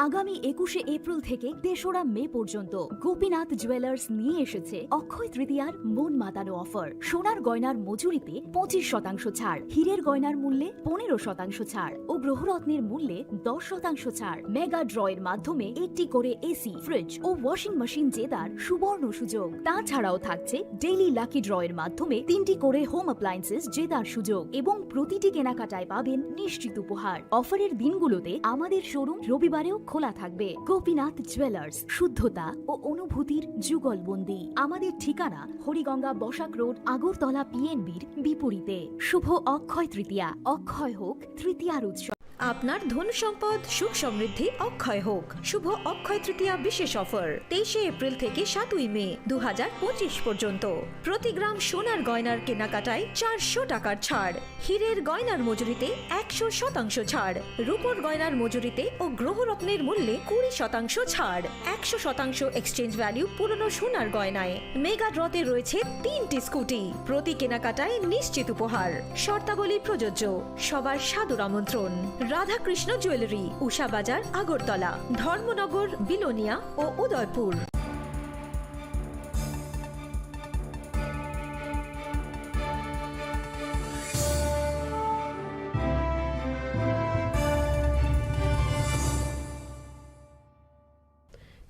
আগামী একুশে এপ্রিল থেকে তেসরা মে পর্যন্ত গোপীনাথ জুয়েলার্স নিয়ে এসেছে অক্ষয় তৃতীয়ার মন মাতানো অফার। সোনার গয়নার মজুরিতে পঁচিশ শতাংশ ছাড়, হীরের গয়নার মূল্যে পনেরো শতাংশ ছাড় ও গ্রহরত্নের মূল্যে দশ শতাংশ ছাড়। মেগা ড্রয়ের মাধ্যমে একটি করে এসি, ফ্রিজ ও ওয়াশিং মেশিন জেতার সুবর্ণ সুযোগ। তাছাড়াও থাকছে ডেইলি লাকি ড্রয়ের মাধ্যমে তিনটি করে হোম অ্যাপ্লায়েন্সেস জেতার সুযোগ এবং প্রতিটি কেনাকাটায় পাবেন নিশ্চিত উপহার। অফারের দিনগুলোতে আমাদের শোরুম রবিবারেও খোলা থাকবে। গোপীনাথ জুয়েলার্স, শুদ্ধতা ও অনুভূতির যুগলবন্দি। আমাদের ঠিকানা হরিগঙ্গা বসাক রোড, আগরতলা পিএনবির বিপরীতে। শুভ অক্ষয় তৃতীয়া, অক্ষয় হোক তৃতীয়ার উৎসব। আপনার ধন সম্পদ সুখ সমৃদ্ধি অক্ষয় হোক। শুভ অক্ষয় তৃতীয়া বিশেষ অফার তেইশে এপ্রিল থেকে সাতই মে দু হাজার পঁচিশ পর্যন্ত। প্রতি গ্রাম সোনার গয়নার কেনাকাটায় চারশো টাকার ছাড়, হীরের গয়নার মজুরিতে একশো শতাংশ ছাড়, রূপোর গয়নার মজুরিতে ও গ্রহরত্নের মূল্যে কুড়ি শতাংশ ছাড়, একশো শতাংশ এক্সচেঞ্জ ভ্যালু পুরনো সোনার গয়নায়। মেগা ড্রতে রয়েছে তিনটি স্কুটি, প্রতি কেনাকাটায় নিশ্চিত উপহার। শর্তাবলী প্রযোজ্য। সবার সাদর আমন্ত্রণ। রাধাকৃষ্ণ জুয়েলারি, উষা বাজার, আগরতলা, ধর্মনগর, বিলোনিয়া ও Udaipur.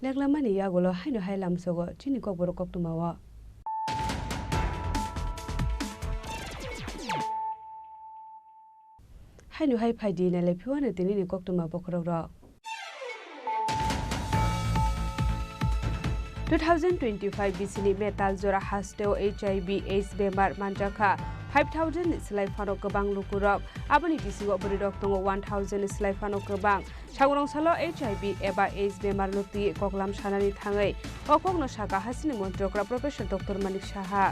Leklamani yagulo haino hai lamsogo chini kokborok koktwmao. Haino hai phaidi nailai phiwano tinini koktwma bokhorokrok. Two thousand twenty-five bisini metal jora hasteo H I V AIDS bemar manjakha five thousand ni slai phano kwbang lukurok. Aboni bisingo bwrwirok tongo one thousand ni slai phano kwbang. Sagurong salo H I V eba AIDS bemar no twi koklam sanani thangwi o kokno sakha hasini montri okra Professor Doctor Manik Saha.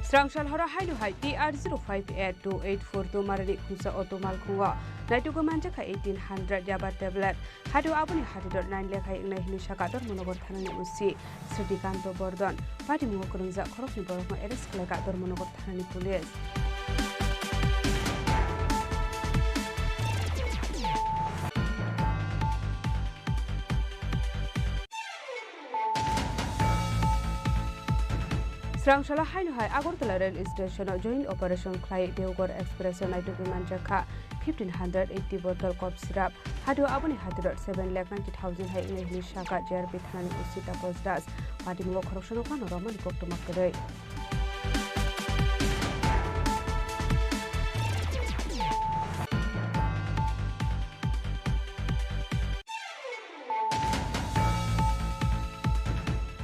Srang sal horo haino hai T R zero five eight two eight four two marani khungsa auto malkhungo naitugwi manjakha eighteen hundred yaba tablet. Haino aboni hatidor nine lekha wngnai hwnwi sakha Dharmanagar thanani O C Srikanto Bordon. Patimungo kwrwngjak khoroknwi borokno arrest khlaikha Dharmanagar thanani police. Srang salo haino hai Agartala rail station o joint operation khlai Deoghar Express o naitugwi manjakha fifteen hundred eighty bottle cough syrup. Haino aboni hatidor seven lakh ninety thousand hai wngwi hwnwi sakha J R P thanani O C Taposh Das. Patimungo khoroksano phano romani koktwma kwrwi.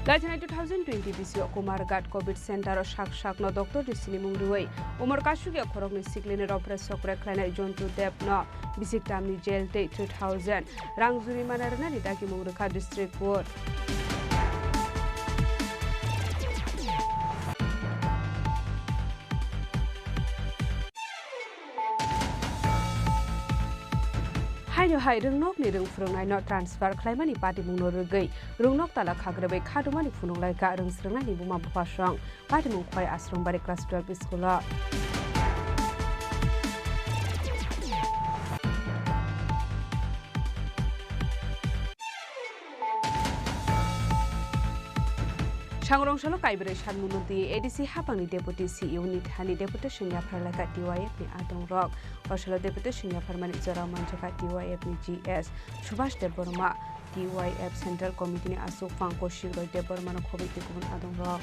Laithani two thousand twenty bisingo Kumarghat Covid Center o sak sakno doctor ni sinimung rwui umor kasugya khoroknwi siklini ropre sokre khlainai Jontu Deb no bisik tamni jail tei three thousand rang jurimana rwnani dagimung rwkha District Court. Haino hai rwngnokni rwng phwrwngnaino transfer khlaimani patimungno rwgwi rwngnok tala khagrabwi khadumani phunuk laikha rwng swrwngnaini buma bupha song. Patimung khwlai Ashram Bari class twelve school o. Sangrong salo kaibrwi sanmungno twi A D C hapangni Deputy C E O ni thani deputation yaphar laikha T Y F ni adongrok. O salo deputation yapharmani jorao manjakha T Y F ni G S Subhash Debbarma, T Y F Central Committee ni aswk phang Kaushik Roy Debbarma no khobwi tei kubun adongrok.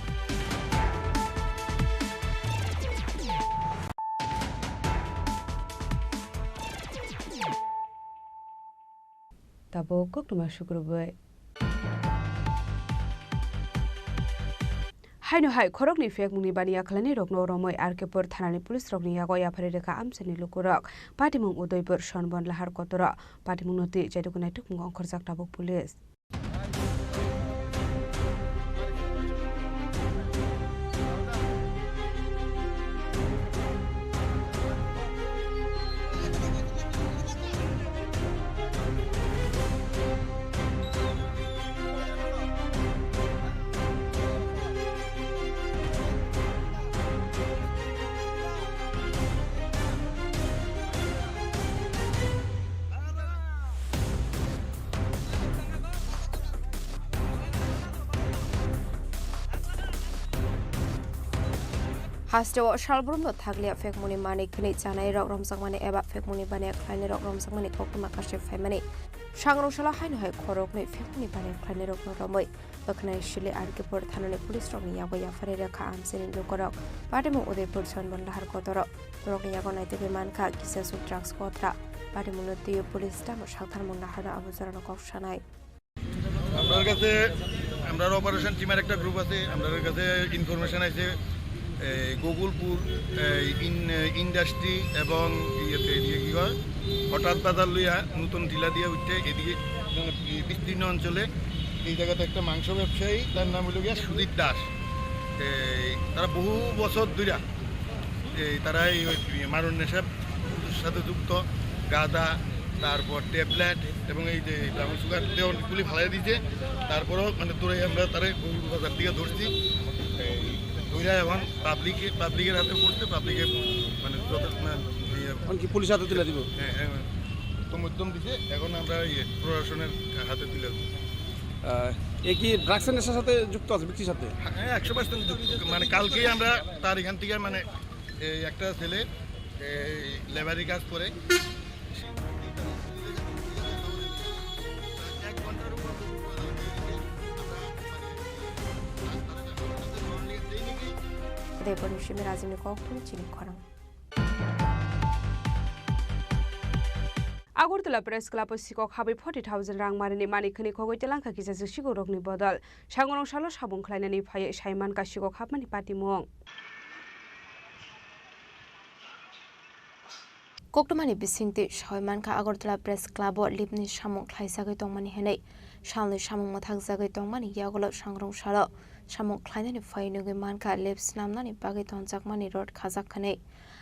Tabuk koktwma sukrubwi. Haino hai khoroknwi phekmungni baniya khlainairokno romwi R K Pur thanani police rokni yago yaphari rwkha amchaini lukurok. Patimung Udaipur Sonbon Lahar Kotoro. Patimungno twi chaitoknai tukmungo ongkhorjak tabuk police. Hasteo salbrumno thakliya phekmungni manwi khwnwi chanairok romjakmani eba phekmungni baniya khlainairok romjakmani koktwma kashik phaimani. Sangrong salo haino hai khoroknwi phekmungni baniya khlainairokno romwi Bwkhnai sili R K Pur thanani police rokni yago yaphari rwkha amchaini lukurok. Patimung Udaipur Sonbon Lahar Kotoro. Borokni yago naitugwi mankha kisa suk drugs kotra. Patimungno twiwi police tamo saktharmung naharno abo jorano kok sanai. আমরার কাছে, আমরার অপারেশন টিমের একটা গ্রুপ আছে, আমরার কাছে ইনফরমেশন আছে, এই গোকুলপুর, এই ইন-, ইন্ডাস্ট্রি এবং ইয়েতে, ইয়ে কি কয়, হঠাৎ বাজার লইয়া নতুন টিলা দিয়ে উঠতে এদিকে মানে বি-, বিস্তীর্ণ অঞ্চলে এই জায়গাতে একটা মাংস ব্যবসায়ী, তার নাম হইল গিয়া সুজিত দাস। এই তারা বহু বছর ধইরা এই তারা এই ওই মারণ নেশার সাথে যুক্ত, গাঁজা, তারপর ট্যাবলেট এবং এই যে ব্রাউন সুগার দিয়ে অনেকগুলি ফালাই দিছে। তারপরেও মানে তোরাই আমরা তারা গরুর বাজার থেকে ধরছি। এই ধইরা এখন পাবলিকে, পাবলিকের হাতে পড়ছে, পাবলিকে মানে যত, মানে, ইয়ে, এখন কি পুলিশ হাতে তুলে দিব? হ্যাঁ, হ্যাঁ, তো মধ্যম দিছে, এখন আমরা ইয়ে প্রশাসনের হাতে তুলে দেবো। আহ, এ কি ড্রাগসের নেশার সাথে যুক্ত আছে ব্যক্তির সাথে? হ্যাঁ, একশো পার্সেন্ট যুক্ত। মানে কালকেই আমরা তার এখান থেকে মানে এই একটা ছেলে এই লেবারি কাজ করে। এক ঘন্টার উপর Deboni simi rajini kok thung chini khorang. Agartala Press Club o sikok habwi forty thousand rang marini mani khni khogwi telangkha kisa sikok rokni bodol. Sangrong salo sabung khlainani phaiwi saiman ka sikok hapmani patimung. Koktwmani bisingtwi sawi mankha Agartala Press Club o lipni samung khlaisagwi tongmani hwnwi Salni samung mwthakjagwi tongmani yagulo sangrong salo samung khlainani phai nugwi mankha lip snamnani bagwi tonjakmani rot khajak hwnwi.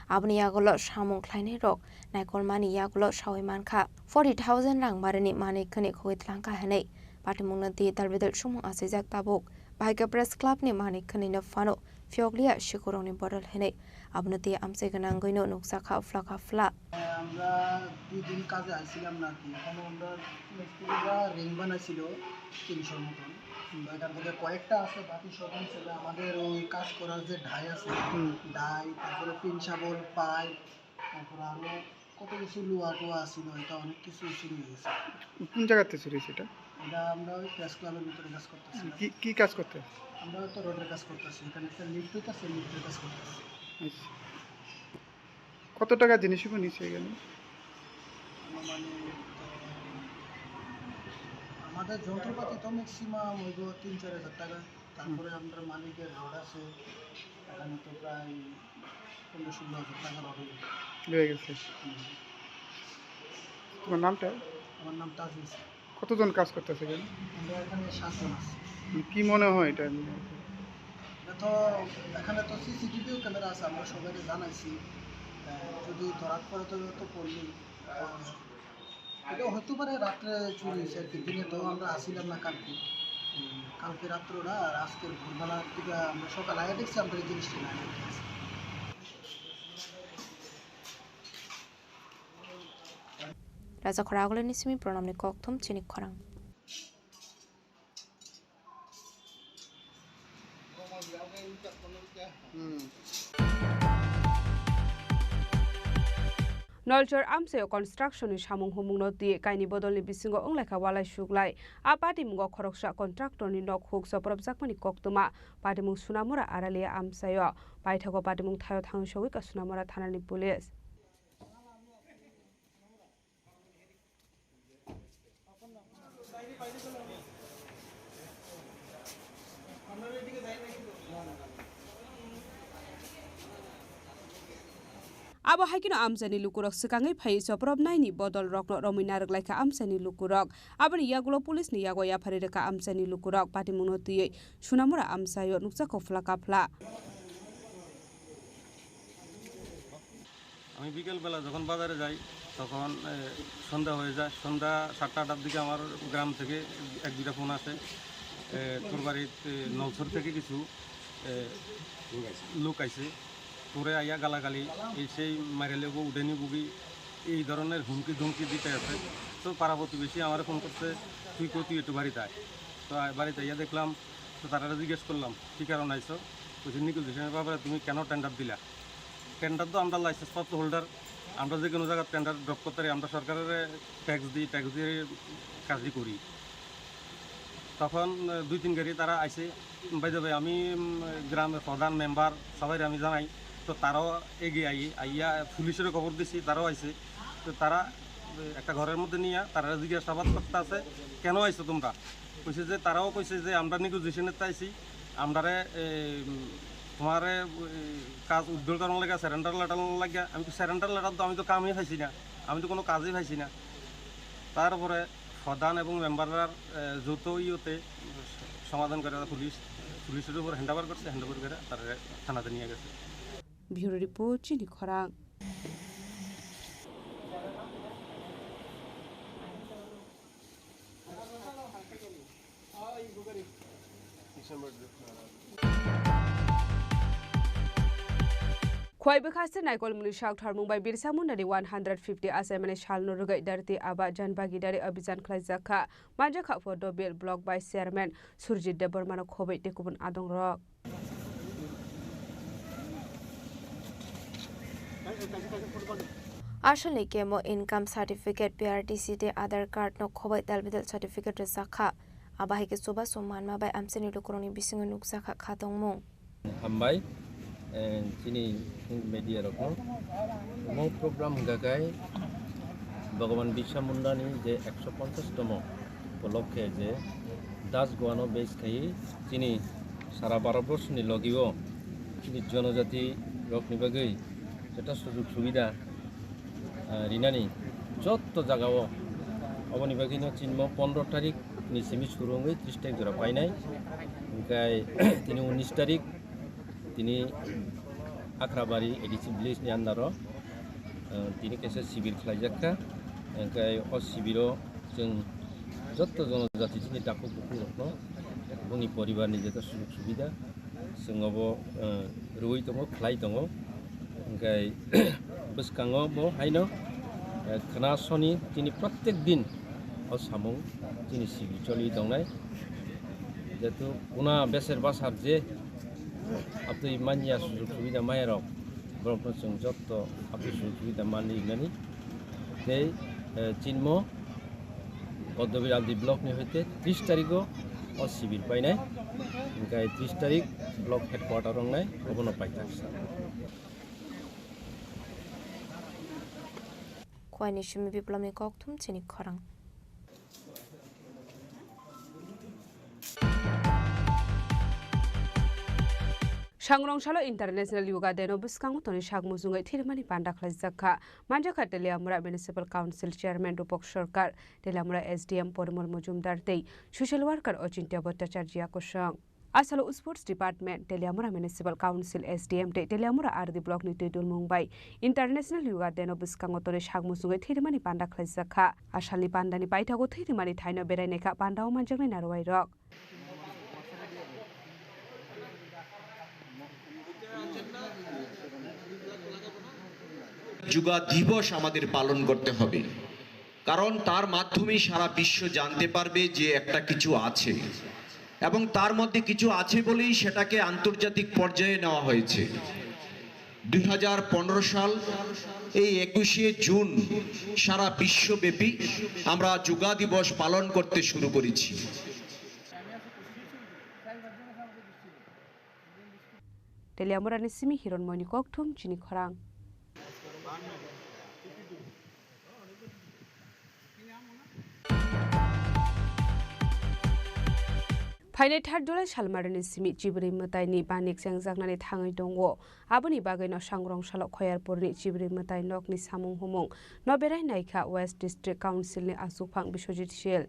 Aboni yagulo samung khlainairok naikolmani yagulo sawi mankha forty thousand rang marini manwi khwnwi khogwi tlangkha hwnwi patimungno di dalbidal sumung achaijak tabuk. Bahai khe Press Club ni manwi khwnwino phano phiyokliya sikurokni bodol hwnwi abono di amchai gwnangwino nukjakha phlakha phla. আমরা দুই দিন কাজে আসছিলাম না আর কি। এখানে আমরা মিস্ত্রিরা রিং বানাইছিল তিনশোর মতন। তো এখান থেকে কয়েকটা আছে, বাকি সব হচ্ছে যে আমাদের ওই কাজ করার যে ডাই আছে, হুম। ডাই, তারপরে পিন শাবল, পাইপ, তারপরে আরো কত কিছু লোহা টোয়া আছিল, এটা অনেক কিছু চুরি হয়ে গেছে। কোন জায়গাতে চুরি হয়েছে এটা? এটা আমরা ওই প্রেস ক্লাবের ভিতরে কাজ করতেছি। কি, কি কাজ করতে? আমরা হয়তো রোডের কাজ করতেছি, এখানে একটা লিফট হইতেছে, লিফটের কাজ করতেছি। আচ্ছা। কত টাকা জিনিসপত্র নিছে এখানে? আনুমানিক তো আমাদের যন্ত্রপাতি তো ম্যাক্সিমাম হইব তিন চার হাজার টাকা। তারপরে হুম। আমরা মালিকের রড আছে, এখানে তো প্রায় পনেরো ষোলো হাজার টাকা রড হইব। রয়ে গেছে। হুম। তোমার নামটা? আমার নাম তাজুল ইসলাম। কতজন কাজ করতেছে এখানে? আমরা এখানে সাতজন আছি। মানে কি মনে হয় এটা? এটা তো এখানে তো সিসিটিভিও ক্যামেরা আছে, আমরা সবাইকে জানাইছি। আহ, যদি ধরা পড়ে তো, তো পড়বেই। আহ, এটা হতে পারে রাত্রে চুরি হয়েছে আর কি, দিনে তো আমরা আসিলাম না কালকে। উম, কালকে রাত্রে ওরা আর আজকের ভোরবেলা থেকে আমরা সকালে আগে দেখছি আমরা এই জিনিসটা নাই আর কি। Raja Khoragulani simi pranamni kokthum chini khorang. Hmm. Nolchor amchaio construction ni samung humung no twi kaini bodol ni bisingo wnglaikha walai suglai. A patimungo khoroksa contractor ni nok huk soprobjakmani koktwma. Patimung Sunamura Aralia amchaio. Paithago patimung thaio thangwi sogwi ka Sunamura thana ni police. Abo hai kheno amchaini lukurok swkangwi phai soprobnaini bodolrokno romwi narwk laikha amchaini lukurok. Aboni yagulo police ni yago yapharwi rwkha amchaini lukurok. Patimungno twiwi Sunamura amchaio nukjakha phla kaphla. আমি বিকেলবেলা যখন বাজারে যাই, তখন, এ, সন্ধ্যা হয়ে যায়। সন্ধ্যা সাতটা আটটার দিকে আমার গ্রাম থেকে এক দুইটা ফোন আসে, এ, "তোর বাড়িতে নলছর থেকে কিছু, এ, লোক আইছে, তোরে আইয়া গালাগালি, এই সেই মাইরালে গো উঠে নিবগি", এই ধরনের হুমকি ধমকি দিতে আছে। তো পাড়া প্রতিবেশী আমারে ফোন করছে, "তুই কো, তুই একটু বাড়িতে আয়।" তো আ-, বাড়িতে আইয়া দেখলাম, তো তারা জিজ্ঞেস করলাম, "কি কারণে আইছো?" বলছে, "নেগোসিয়েশনের ব্যাপারে তুমি কেন টেন্ডার দিলা?" টেন্ডার তো আমরা লাইসেন্স প্রাপ্ত হোল্ডার, আমরা যে কোনো জায়গার টেন্ডার ড্রপ করতে পারি, আমরা সরকারের ট্যাক্স দিই, ট্যাক্স দিয়ে কাজই করি। তখন, আহ, দুই তিন গাড়ি তারা আইছে। By the way, আমি, উম, গ্রামের প্রধান, মেম্বার সবাই আমি জানাই, তো তারাও এগিয়ে আই-, আইয়া পুলিশের খবর দিছি, তারাও আইছে। তো তারা, আহ, একটা ঘরের মধ্যে নিয়ে তারা জিজ্ঞাসাবাদ করতে আছে, "কেন আইছো তোমরা?" কইছে যে, তারাও কইছে যে, "আমরা নেগোসিয়েশনের আইছি, আমরারে, এ, উম, তোমারে, এ, কাজ উইথড্র করার লাগা, সারেন্ডার লেটার লাগা।" আমি তো সারেন্ডার লেটার তো আমি তো কামই পাইছি না, আমি তো কোনো কাজই পাইছি না। তারপরে প্রধান এবং মেম্বাররা, এ, যৌথ ইয়েতে সমাধান করে পুলিশ, পুলিশের উপর হ্যান্ড ওভার করছে, হ্যান্ড ওভার করে তারা থানাতে নিয়ে গেছে। Bureau report, Chini Khorang. Khwai bwkha se naikolmungni sak tharmung bai Birsa Mundani one hundred fifty achaimani salno rwgwi Dharti Aaba Jan Bhagidari Abhijan khlaijak kha. Manjakha pho Dobil Block bai Chairman Surjit Debbarmano khobwi tei kubun adongrok. Asalni kemo income certificate, P R T C tei Aadhaar card no khobwi dalbidal certificate rwjakha. Abo hai khe chubachu manma bai amchaini lukurokni bisingo nukjakha kha tongmung. Hambai, eh, chini media rokno. Omo program hwnkha khe Bhagwan Birsa Mundani je ekso ponchash tomo upolokhe je Das Goano base khai chini sara Bharat borshni logio chini jonojati rokni bagwi jeta sujug subida, ah, rinani jotto jagao. Oboni bagwino chini mo pondro tarik ni simi surungwi tris tarik jora painai. Hingkai tini unis tarik tini Akhrabari A D C village ni under o, eh, tini kaisa sibir khlaijak kha. Hingkai o sibiro chwng jotto jonojati chini takhuk bukhuk rokno boni poribar ni jeta sujog subida chwng obo, eh, rwui tongo, khlai tongo. Hingkai bwskango bo haino, eh, khna soni chini protek din o samung chini sibir choli tongnai. Jetu kuna beser basar je aptwi manya sujog subida maya rok, borokno chwng jotto aptwi sujog subida manwi hinani. Tei, eh, chinmo Poddobiral di block ni hoite tris tarigo o sibir painai, hingkai tris tarik block headquarter wngnai, obono paithak sa. Khowai ni simi Biplomni kokthum chini khorang. Sangrongsalo International Yoga Day no bwskango toni sak muchungwi thwirmani panda khlaijak kha. Manjakha Teliamura Municipal Council Chairman Rupak Sarkar, Teliamura S D M Porimol Mojumdar tei Social Worker Ochintya Bhattacharya kosong. Asalo Sports Department, Teliamura Municipal Council S D M tei Teliamura R D Block ni twi dulmung bai International Yoga Day no bwskango toni sak muchungwi thwirmani panda khlaijak kha. Asalni pandani paithago thwirmani thaino berai naikha pandao manjaknai narwai rok. Yoga দিবস আমাদের পালন করতে হবে, কারণ তার মাধ্যমেই সারা বিশ্ব জানতে পারবে যে একটা কিছু আছে, এবং তার মধ্যে কিছু আছে বলেই সেটাকে আন্তর্জাতিক পর্যায়ে নেওয়া হয়েছে। দুই হাজার পনেরো সাল এই একুশে জুন সারা বিশ্বব্যাপী আমরা যোগা দিবস পালন করতে শুরু করেছি। Teliamurani simi Hironmoini kokthum chini khorang. Phainai thar July salmarini simi Chibrwi mwtaini banik chengjaknani thangwi tongo. Aboni bagwino Sangrong salo Khoyarpurni Chibrwi mwtai nokni samung humung no berai naikha West District Councilni achukphang Biswajit Sil.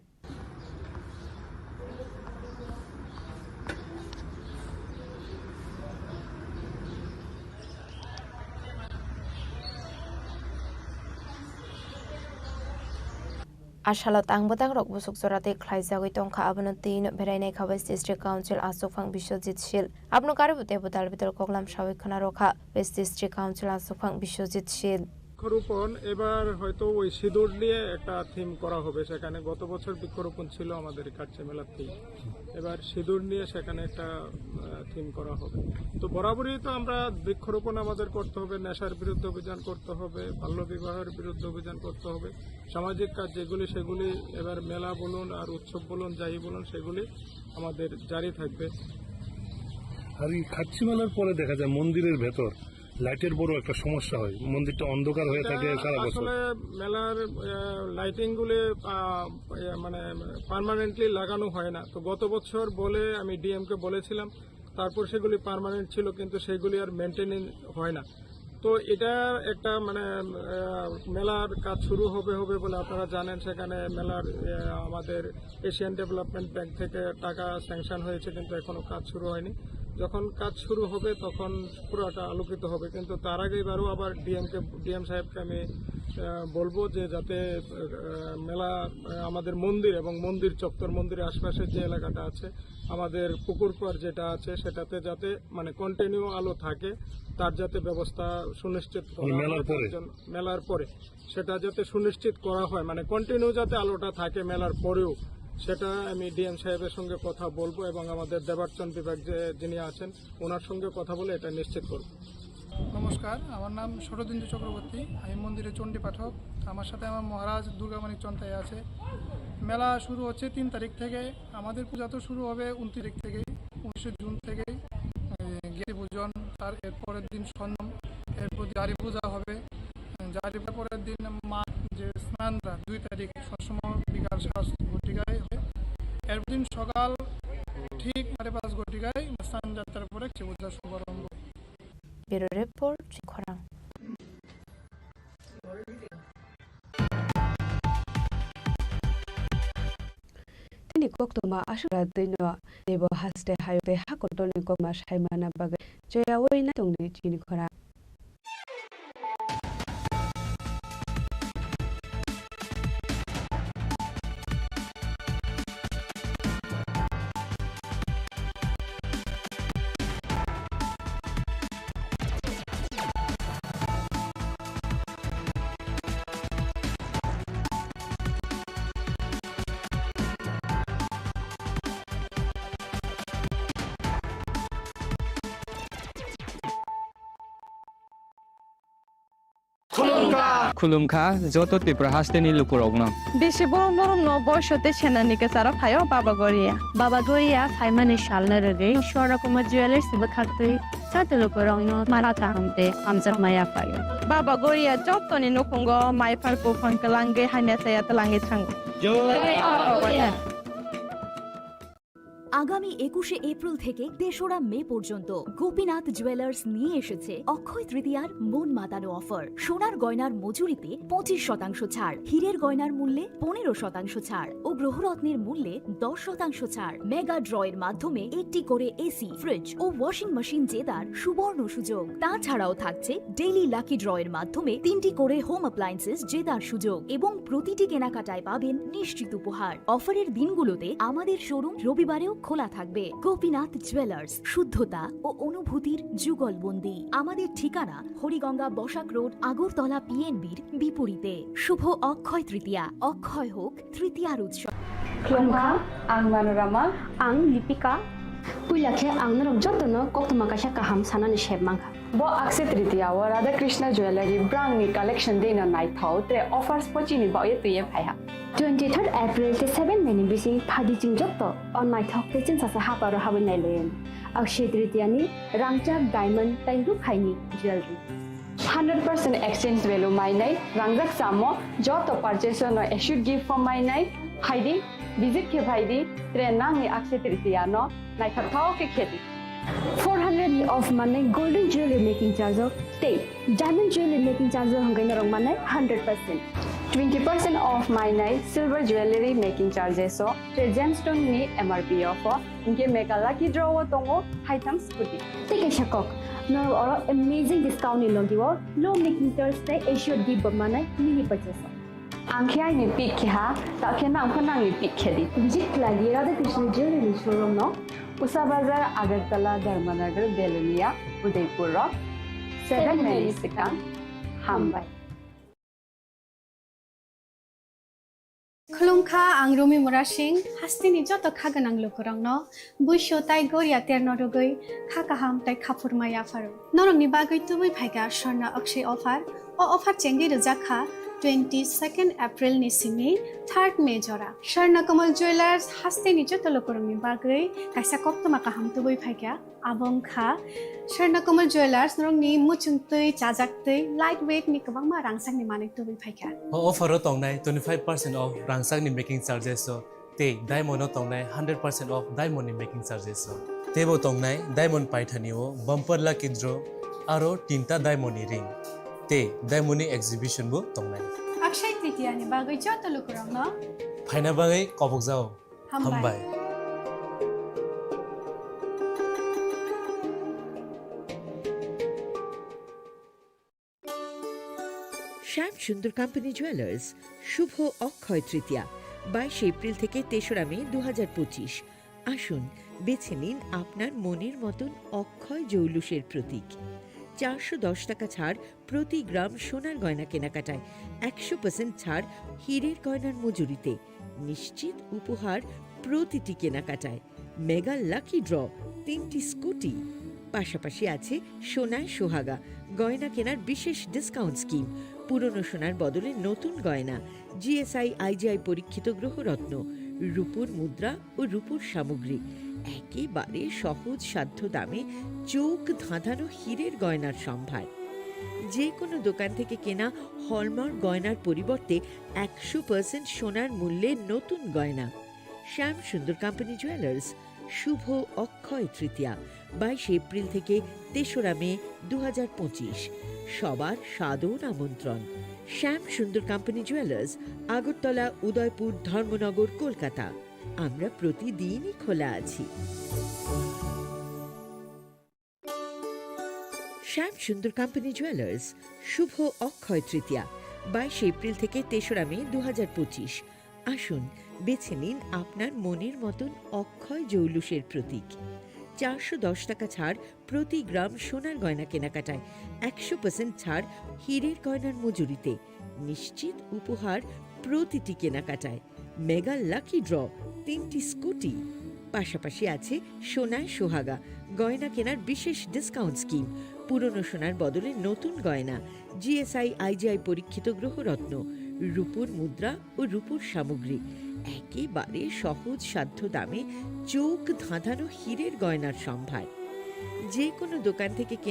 A salo tang bwtang rok busuk jora tei khlaijagwi tongkha, abono twi no berai naikha West District Council achukphang Biswajit Sil. Abono karwi bo teibo dal bidal koklam sawi khwna rwkha West District Council achukphang Biswajit Sil. বৃক্ষরোপণ এবার হয়তো ওই সিঁদুর নিয়ে একটা থিম করা হবে সেখানে। গত বছর বৃক্ষরোপণ ছিল আমাদের কাচ্চি মেলার থিম, এবার সিঁদুর নিয়ে সেখানে একটা থিম করা হবে। তো বরাবরই তো আমরা বৃক্ষরোপণ আমাদের করতে হবে, নেশার বিরুদ্ধে অভিযান করতে হবে, বাল্যবিবাহের বিরুদ্ধে অভিযান করতে হবে, সামাজিক কাজ যেগুলি সেগুলি এবার মেলা বলুন আর উৎসব বলুন যাই বলুন সেগুলি আমাদের জারি থাকবে। আর এই খাচ্ছি মেলার পরে দেখা যায় মন্দিরের ভেতর লাইটের বড় একটা সমস্যা হয়, মন্দিরটা অন্ধকার হয়ে থাকে সারা বছর। আসলে মেলার লাইটিং গুলি আহ, ইয়ে, মানে পার্মানেন্টলি লাগানো হয় না। তো গত বছর বলে আমি ডিএম কে বলেছিলাম, তারপর সেগুলি পার্মানেন্ট ছিল কিন্তু সেগুলি আর মেনটেনিং হয় না। তো এটা একটা মানে আহ, মেলার কাজ শুরু হবে হবে বলে আপনারা জানেন, সেখানে মেলার আহ, আমাদের এশিয়ান ডেভেলপমেন্ট ব্যাংক থেকে টাকা স্যাংশন হয়েছে, কিন্তু এখনো কাজ শুরু হয়নি। যখন কাজ শুরু হবে তখন পুরোটা আলোকিত হবে, কিন্তু তার আগে এবারও আবার ডিএম কে, ডিএম সাহেবকে আমি আহ, বলবো যে যাতে আহ, মেলা আহ, আমাদের মন্দির এবং মন্দির চত্বর, মন্দিরের আশপাশের যে এলাকাটা আছে, আমাদের পুকুর পাড় যেটা আছে সেটাতে যাতে মানে কন্টিনিউ আলো থাকে, তার যাতে ব্যবস্থা সুনিশ্চিত করা মানে মেলার হয়, তার পরে? জন্য, মেলার পরে সেটা যাতে সুনিশ্চিত করা হয়, মানে কন্টিনিউ যাতে আলোটা থাকে মেলার পরেও, সেটা আমি ডিএম সাহেবের সঙ্গে কথা বলবো এবং আমাদের দেবার্চন বিভাগ যে যিনি আছেন ওনার সঙ্গে কথা বলে এটা নিশ্চিত করব। নমস্কার, আমার নাম শরদিন্দু চক্রবর্তী। আমি মন্দিরে চণ্ডী পাঠক। আমার সাথে আমার মহারাজ দুর্গা মানিক চন্তাই আছে। মেলা শুরু হচ্ছে তিন তারিখ থেকে। আমাদের পূজা তো শুরু হবে উনত্রিশ তারিখ থেকে, উনিশে জুন থেকেই। এই গিরি পূজন, তার এর পরের দিন সন্ধ্যম, এরপর জারি পূজা হবে। জারি পূজার পরের দিন মা যে স্নান যাত্রা দুই তারিখ সবসময় বিকাল সাত ঘটিকায় হয়। এর দিন সকাল ঠিক সাড়ে পাঁচ ঘটিকায় স্নান যাত্রার পরে পূজা শুভারম্ভ। Bureau Report, Khorang. Tini koktwma aswk twi no teibo haste hayung tei ha kotorni kokma sai manna bagwi choyaui nai tongdi chini khorang. Khulumkha. Khulumkha joto Tripura hasteni lukurokno. Bisi borom borom no boiso tei senani kwcharo phaio Baba Goria. Baba Goria phaimani salno rwgwi Swarna Kumar Jewellers bwkhaktwi joto lukurokno mara kaham tei hamjakma yaphaio. Baba Goria jotoni nukhungo maiphar buphang kwlangwi hamya chaya twlangwi thango. Jai Baba Goria. আগামী একুশে এপ্রিল থেকে তেসরা মে পর্যন্ত গোপীনাথ জুয়েলার্স নিয়ে এসেছে অক্ষয় তৃতীয়ার মন মাতানো অফার। সোনার গয়নার মজুরিতে পঁচিশ শতাংশ ছাড়, হীরের গয়নার মূল্যে পনেরো শতাংশ ছাড় ও গ্রহরত্নের মূল্যে দশ শতাংশ ছাড়। মেগা ড্রয়ের মাধ্যমে একটি করে এসি, ফ্রিজ ও ওয়াশিং মেশিন জেতার সুবর্ণ সুযোগ। তাছাড়াও থাকছে ডেইলি লাকি ড্রয়ের মাধ্যমে তিনটি করে হোম অ্যাপ্লায়েন্সেস জেতার সুযোগ এবং প্রতিটি কেনাকাটায় পাবেন নিশ্চিত উপহার। অফারের দিনগুলোতে আমাদের শোরুম রবিবারেও খোলা থাকবে। গোপীনাথ জুয়েলার্স, শুদ্ধতা ও অনুভূতির যুগলবন্দি। আমাদের ঠিকানা হরিগঙ্গা বসাক রোড, আগরতলা পিএনবির বিপরীতে। শুভ অক্ষয় তৃতীয়া, অক্ষয় হোক তৃতীয়ার উৎসব। Khulumkha, ang Manorama. Ang Lipika. Puila khe ang norok jotono koktwma kaisa kaham sanani sep mankha. Bo Akshaya Tritiya o Radha Krishna Jewellery brangni collection deino naithok, tre offers bo chini bagwi twiwi phaiha. Twenty third April tei seven May ni bising phadi chwng joto o naithok tei chwngsasa haparo habwi nailaio. Akshaya Tritiya ni rangchak, diamond tei rukhaini jewellery. Hundred percent exchange value mainai, rangjak chamo joto purchase no assured gift form mainai, phaidi, visit khe phaidi, tre nangni Akshaya Tritiya no naithok thok khe khedi. Four hundred ni off mannai golden jewelry making charge o tei diamond jewelry making charge o hwnkhe norok mannai hundred percent. Twenty percent off mainai silver jewelry making charges o tei gemstone ni M R P o pho, hinkhe mega lucky draw o tongo haitham scooty. Tei kaisa kok, norok oro amazing discount ni logi o low making charge tei assured gift bo mannai mini purchase o. Ang khe aini pick khe ha, ta khe nang pho nangni pick khe di. Visit khlai di Radha Krishna Jewellery showroom no. Usa Bazar, Agartala, Dharmanagar, Belonia, Udaipur rok. Seven May ni swkang. Hambai. Khulumkha, ang Rumi Murasing, hasteni joto kha gwnang lukurokno buisu tai goria terno rwgwi kha kaham tai kha phurma yapharo. Norokni bagwi tubui phaikha Swarna Akshaya offer. O offer chengwi rwjakha twenty second April ni simi third May jora. Swarna Kamal Jewellers hasteni joto lukurokni bagwi kaisa koktwma kaham tubui phaikha. Abo wngkha Swarna Kamal Jewellers norokni muchungtwi, chajaktwi, light weight ni kwbangma rangchakni manwi tubui phaikha. O offer o tongnai twenty five percent off rangchakni making charges o. Tei diamond o tongnai hundred percent off diamond ni making charges o. Teibo tongnai diamond paithani o bumper lucky draw aro tinta diamond ni ring. Tei diamond ni exhibition bo tongnai. Akshaya Tritiya ni bagwi joto lukurokno phaina bagwi kobokjao. Hambai. Hambai. শ্যাম সুন্দর company jewellers, শুভ অক্ষয় তৃতীয়া, বাইশে এপ্রিল থেকে তেসরা মে দু হাজার পঁচিশ। আসুন, বেছে নিন আপনার মনের মতন অক্ষয় জৌলুসের প্রতীক। চারশো দশ টাকা ছাড় প্রতি গ্রাম সোনার গয়না কেনাকাটায়, একশো পার্সেন্ট ছাড় হীরের গয়নার মজুরিতে, নিশ্চিত উপহার প্রতিটি কেনাকাটায়। মেগা লাকি ড্র, তিনটি স্কুটি, পাশাপাশি আছে সোনায় সোহাগা, গয়না কেনার বিশেষ ডিসকাউন্ট স্কিম, পুরনো সোনার বদলে নতুন গয়না, জিএসআই আইজিআই পরীক্ষিত গ্রহরত্ন, রূপোর মুদ্রা ও রূপোর সামগ্রী, একেবারে সহজ সাধ্য দামে চোখ ধাঁধানো হীরের গয়নার সম্ভার। যে কোনো দোকান থেকে কেনা হলমার্ক গয়নার পরিবর্তে একশো পার্সেন্ট সোনার মূল্যে নতুন গয়না। শ্যাম সুন্দর কোম্পানি জুয়েলার্স, শুভ অক্ষয় তৃতীয়া, বাইশে এপ্রিল থেকে তেসরা মে দু হাজার পঁচিশ। সবার সাদর আমন্ত্রণ। শ্যাম সুন্দর কোম্পানি জুয়েলার্স, আগরতলা, উদয়পুর, ধর্মনগর, কলকাতা। আমরা প্রতিদিনই খোলা আছি। শ্যাম সুন্দর কোম্পানি জুয়েলার্স, শুভ অক্ষয় তৃতীয়া, বাইশে এপ্রিল থেকে তেসরা মে দু হাজার পঁচিশ। আসুন, বেছে নিন আপনার মনের মতন অক্ষয় জৌলুসের প্রতীক। চারশো দশ টাকা ছাড় প্রতি গ্রাম সোনার গয়না কেনাকাটায়, একশো পার্সেন্ট ছাড় হীরের গয়নার মজুরিতে, নিশ্চিত উপহার প্রতিটি কেনাকাটায়, মেগা লাকি ড্র, তিনটি স্কুটি। পাশাপাশি আছে সোনায় সোহাগা, গয়না কেনার বিশেষ ডিসকাউন্ট স্কিম, পুরনো সোনার বদলে নতুন গয়না, জিএসআই আইজিআই পরীক্ষিত গ্রহরত্ন, রূপোর মুদ্রা ও রূপোর সামগ্রী, একেবারে সহজ সাধ্য দামে চোখ ধাঁধানো হীরের গয়নার সম্ভার। যে কোনো দোকান থেকে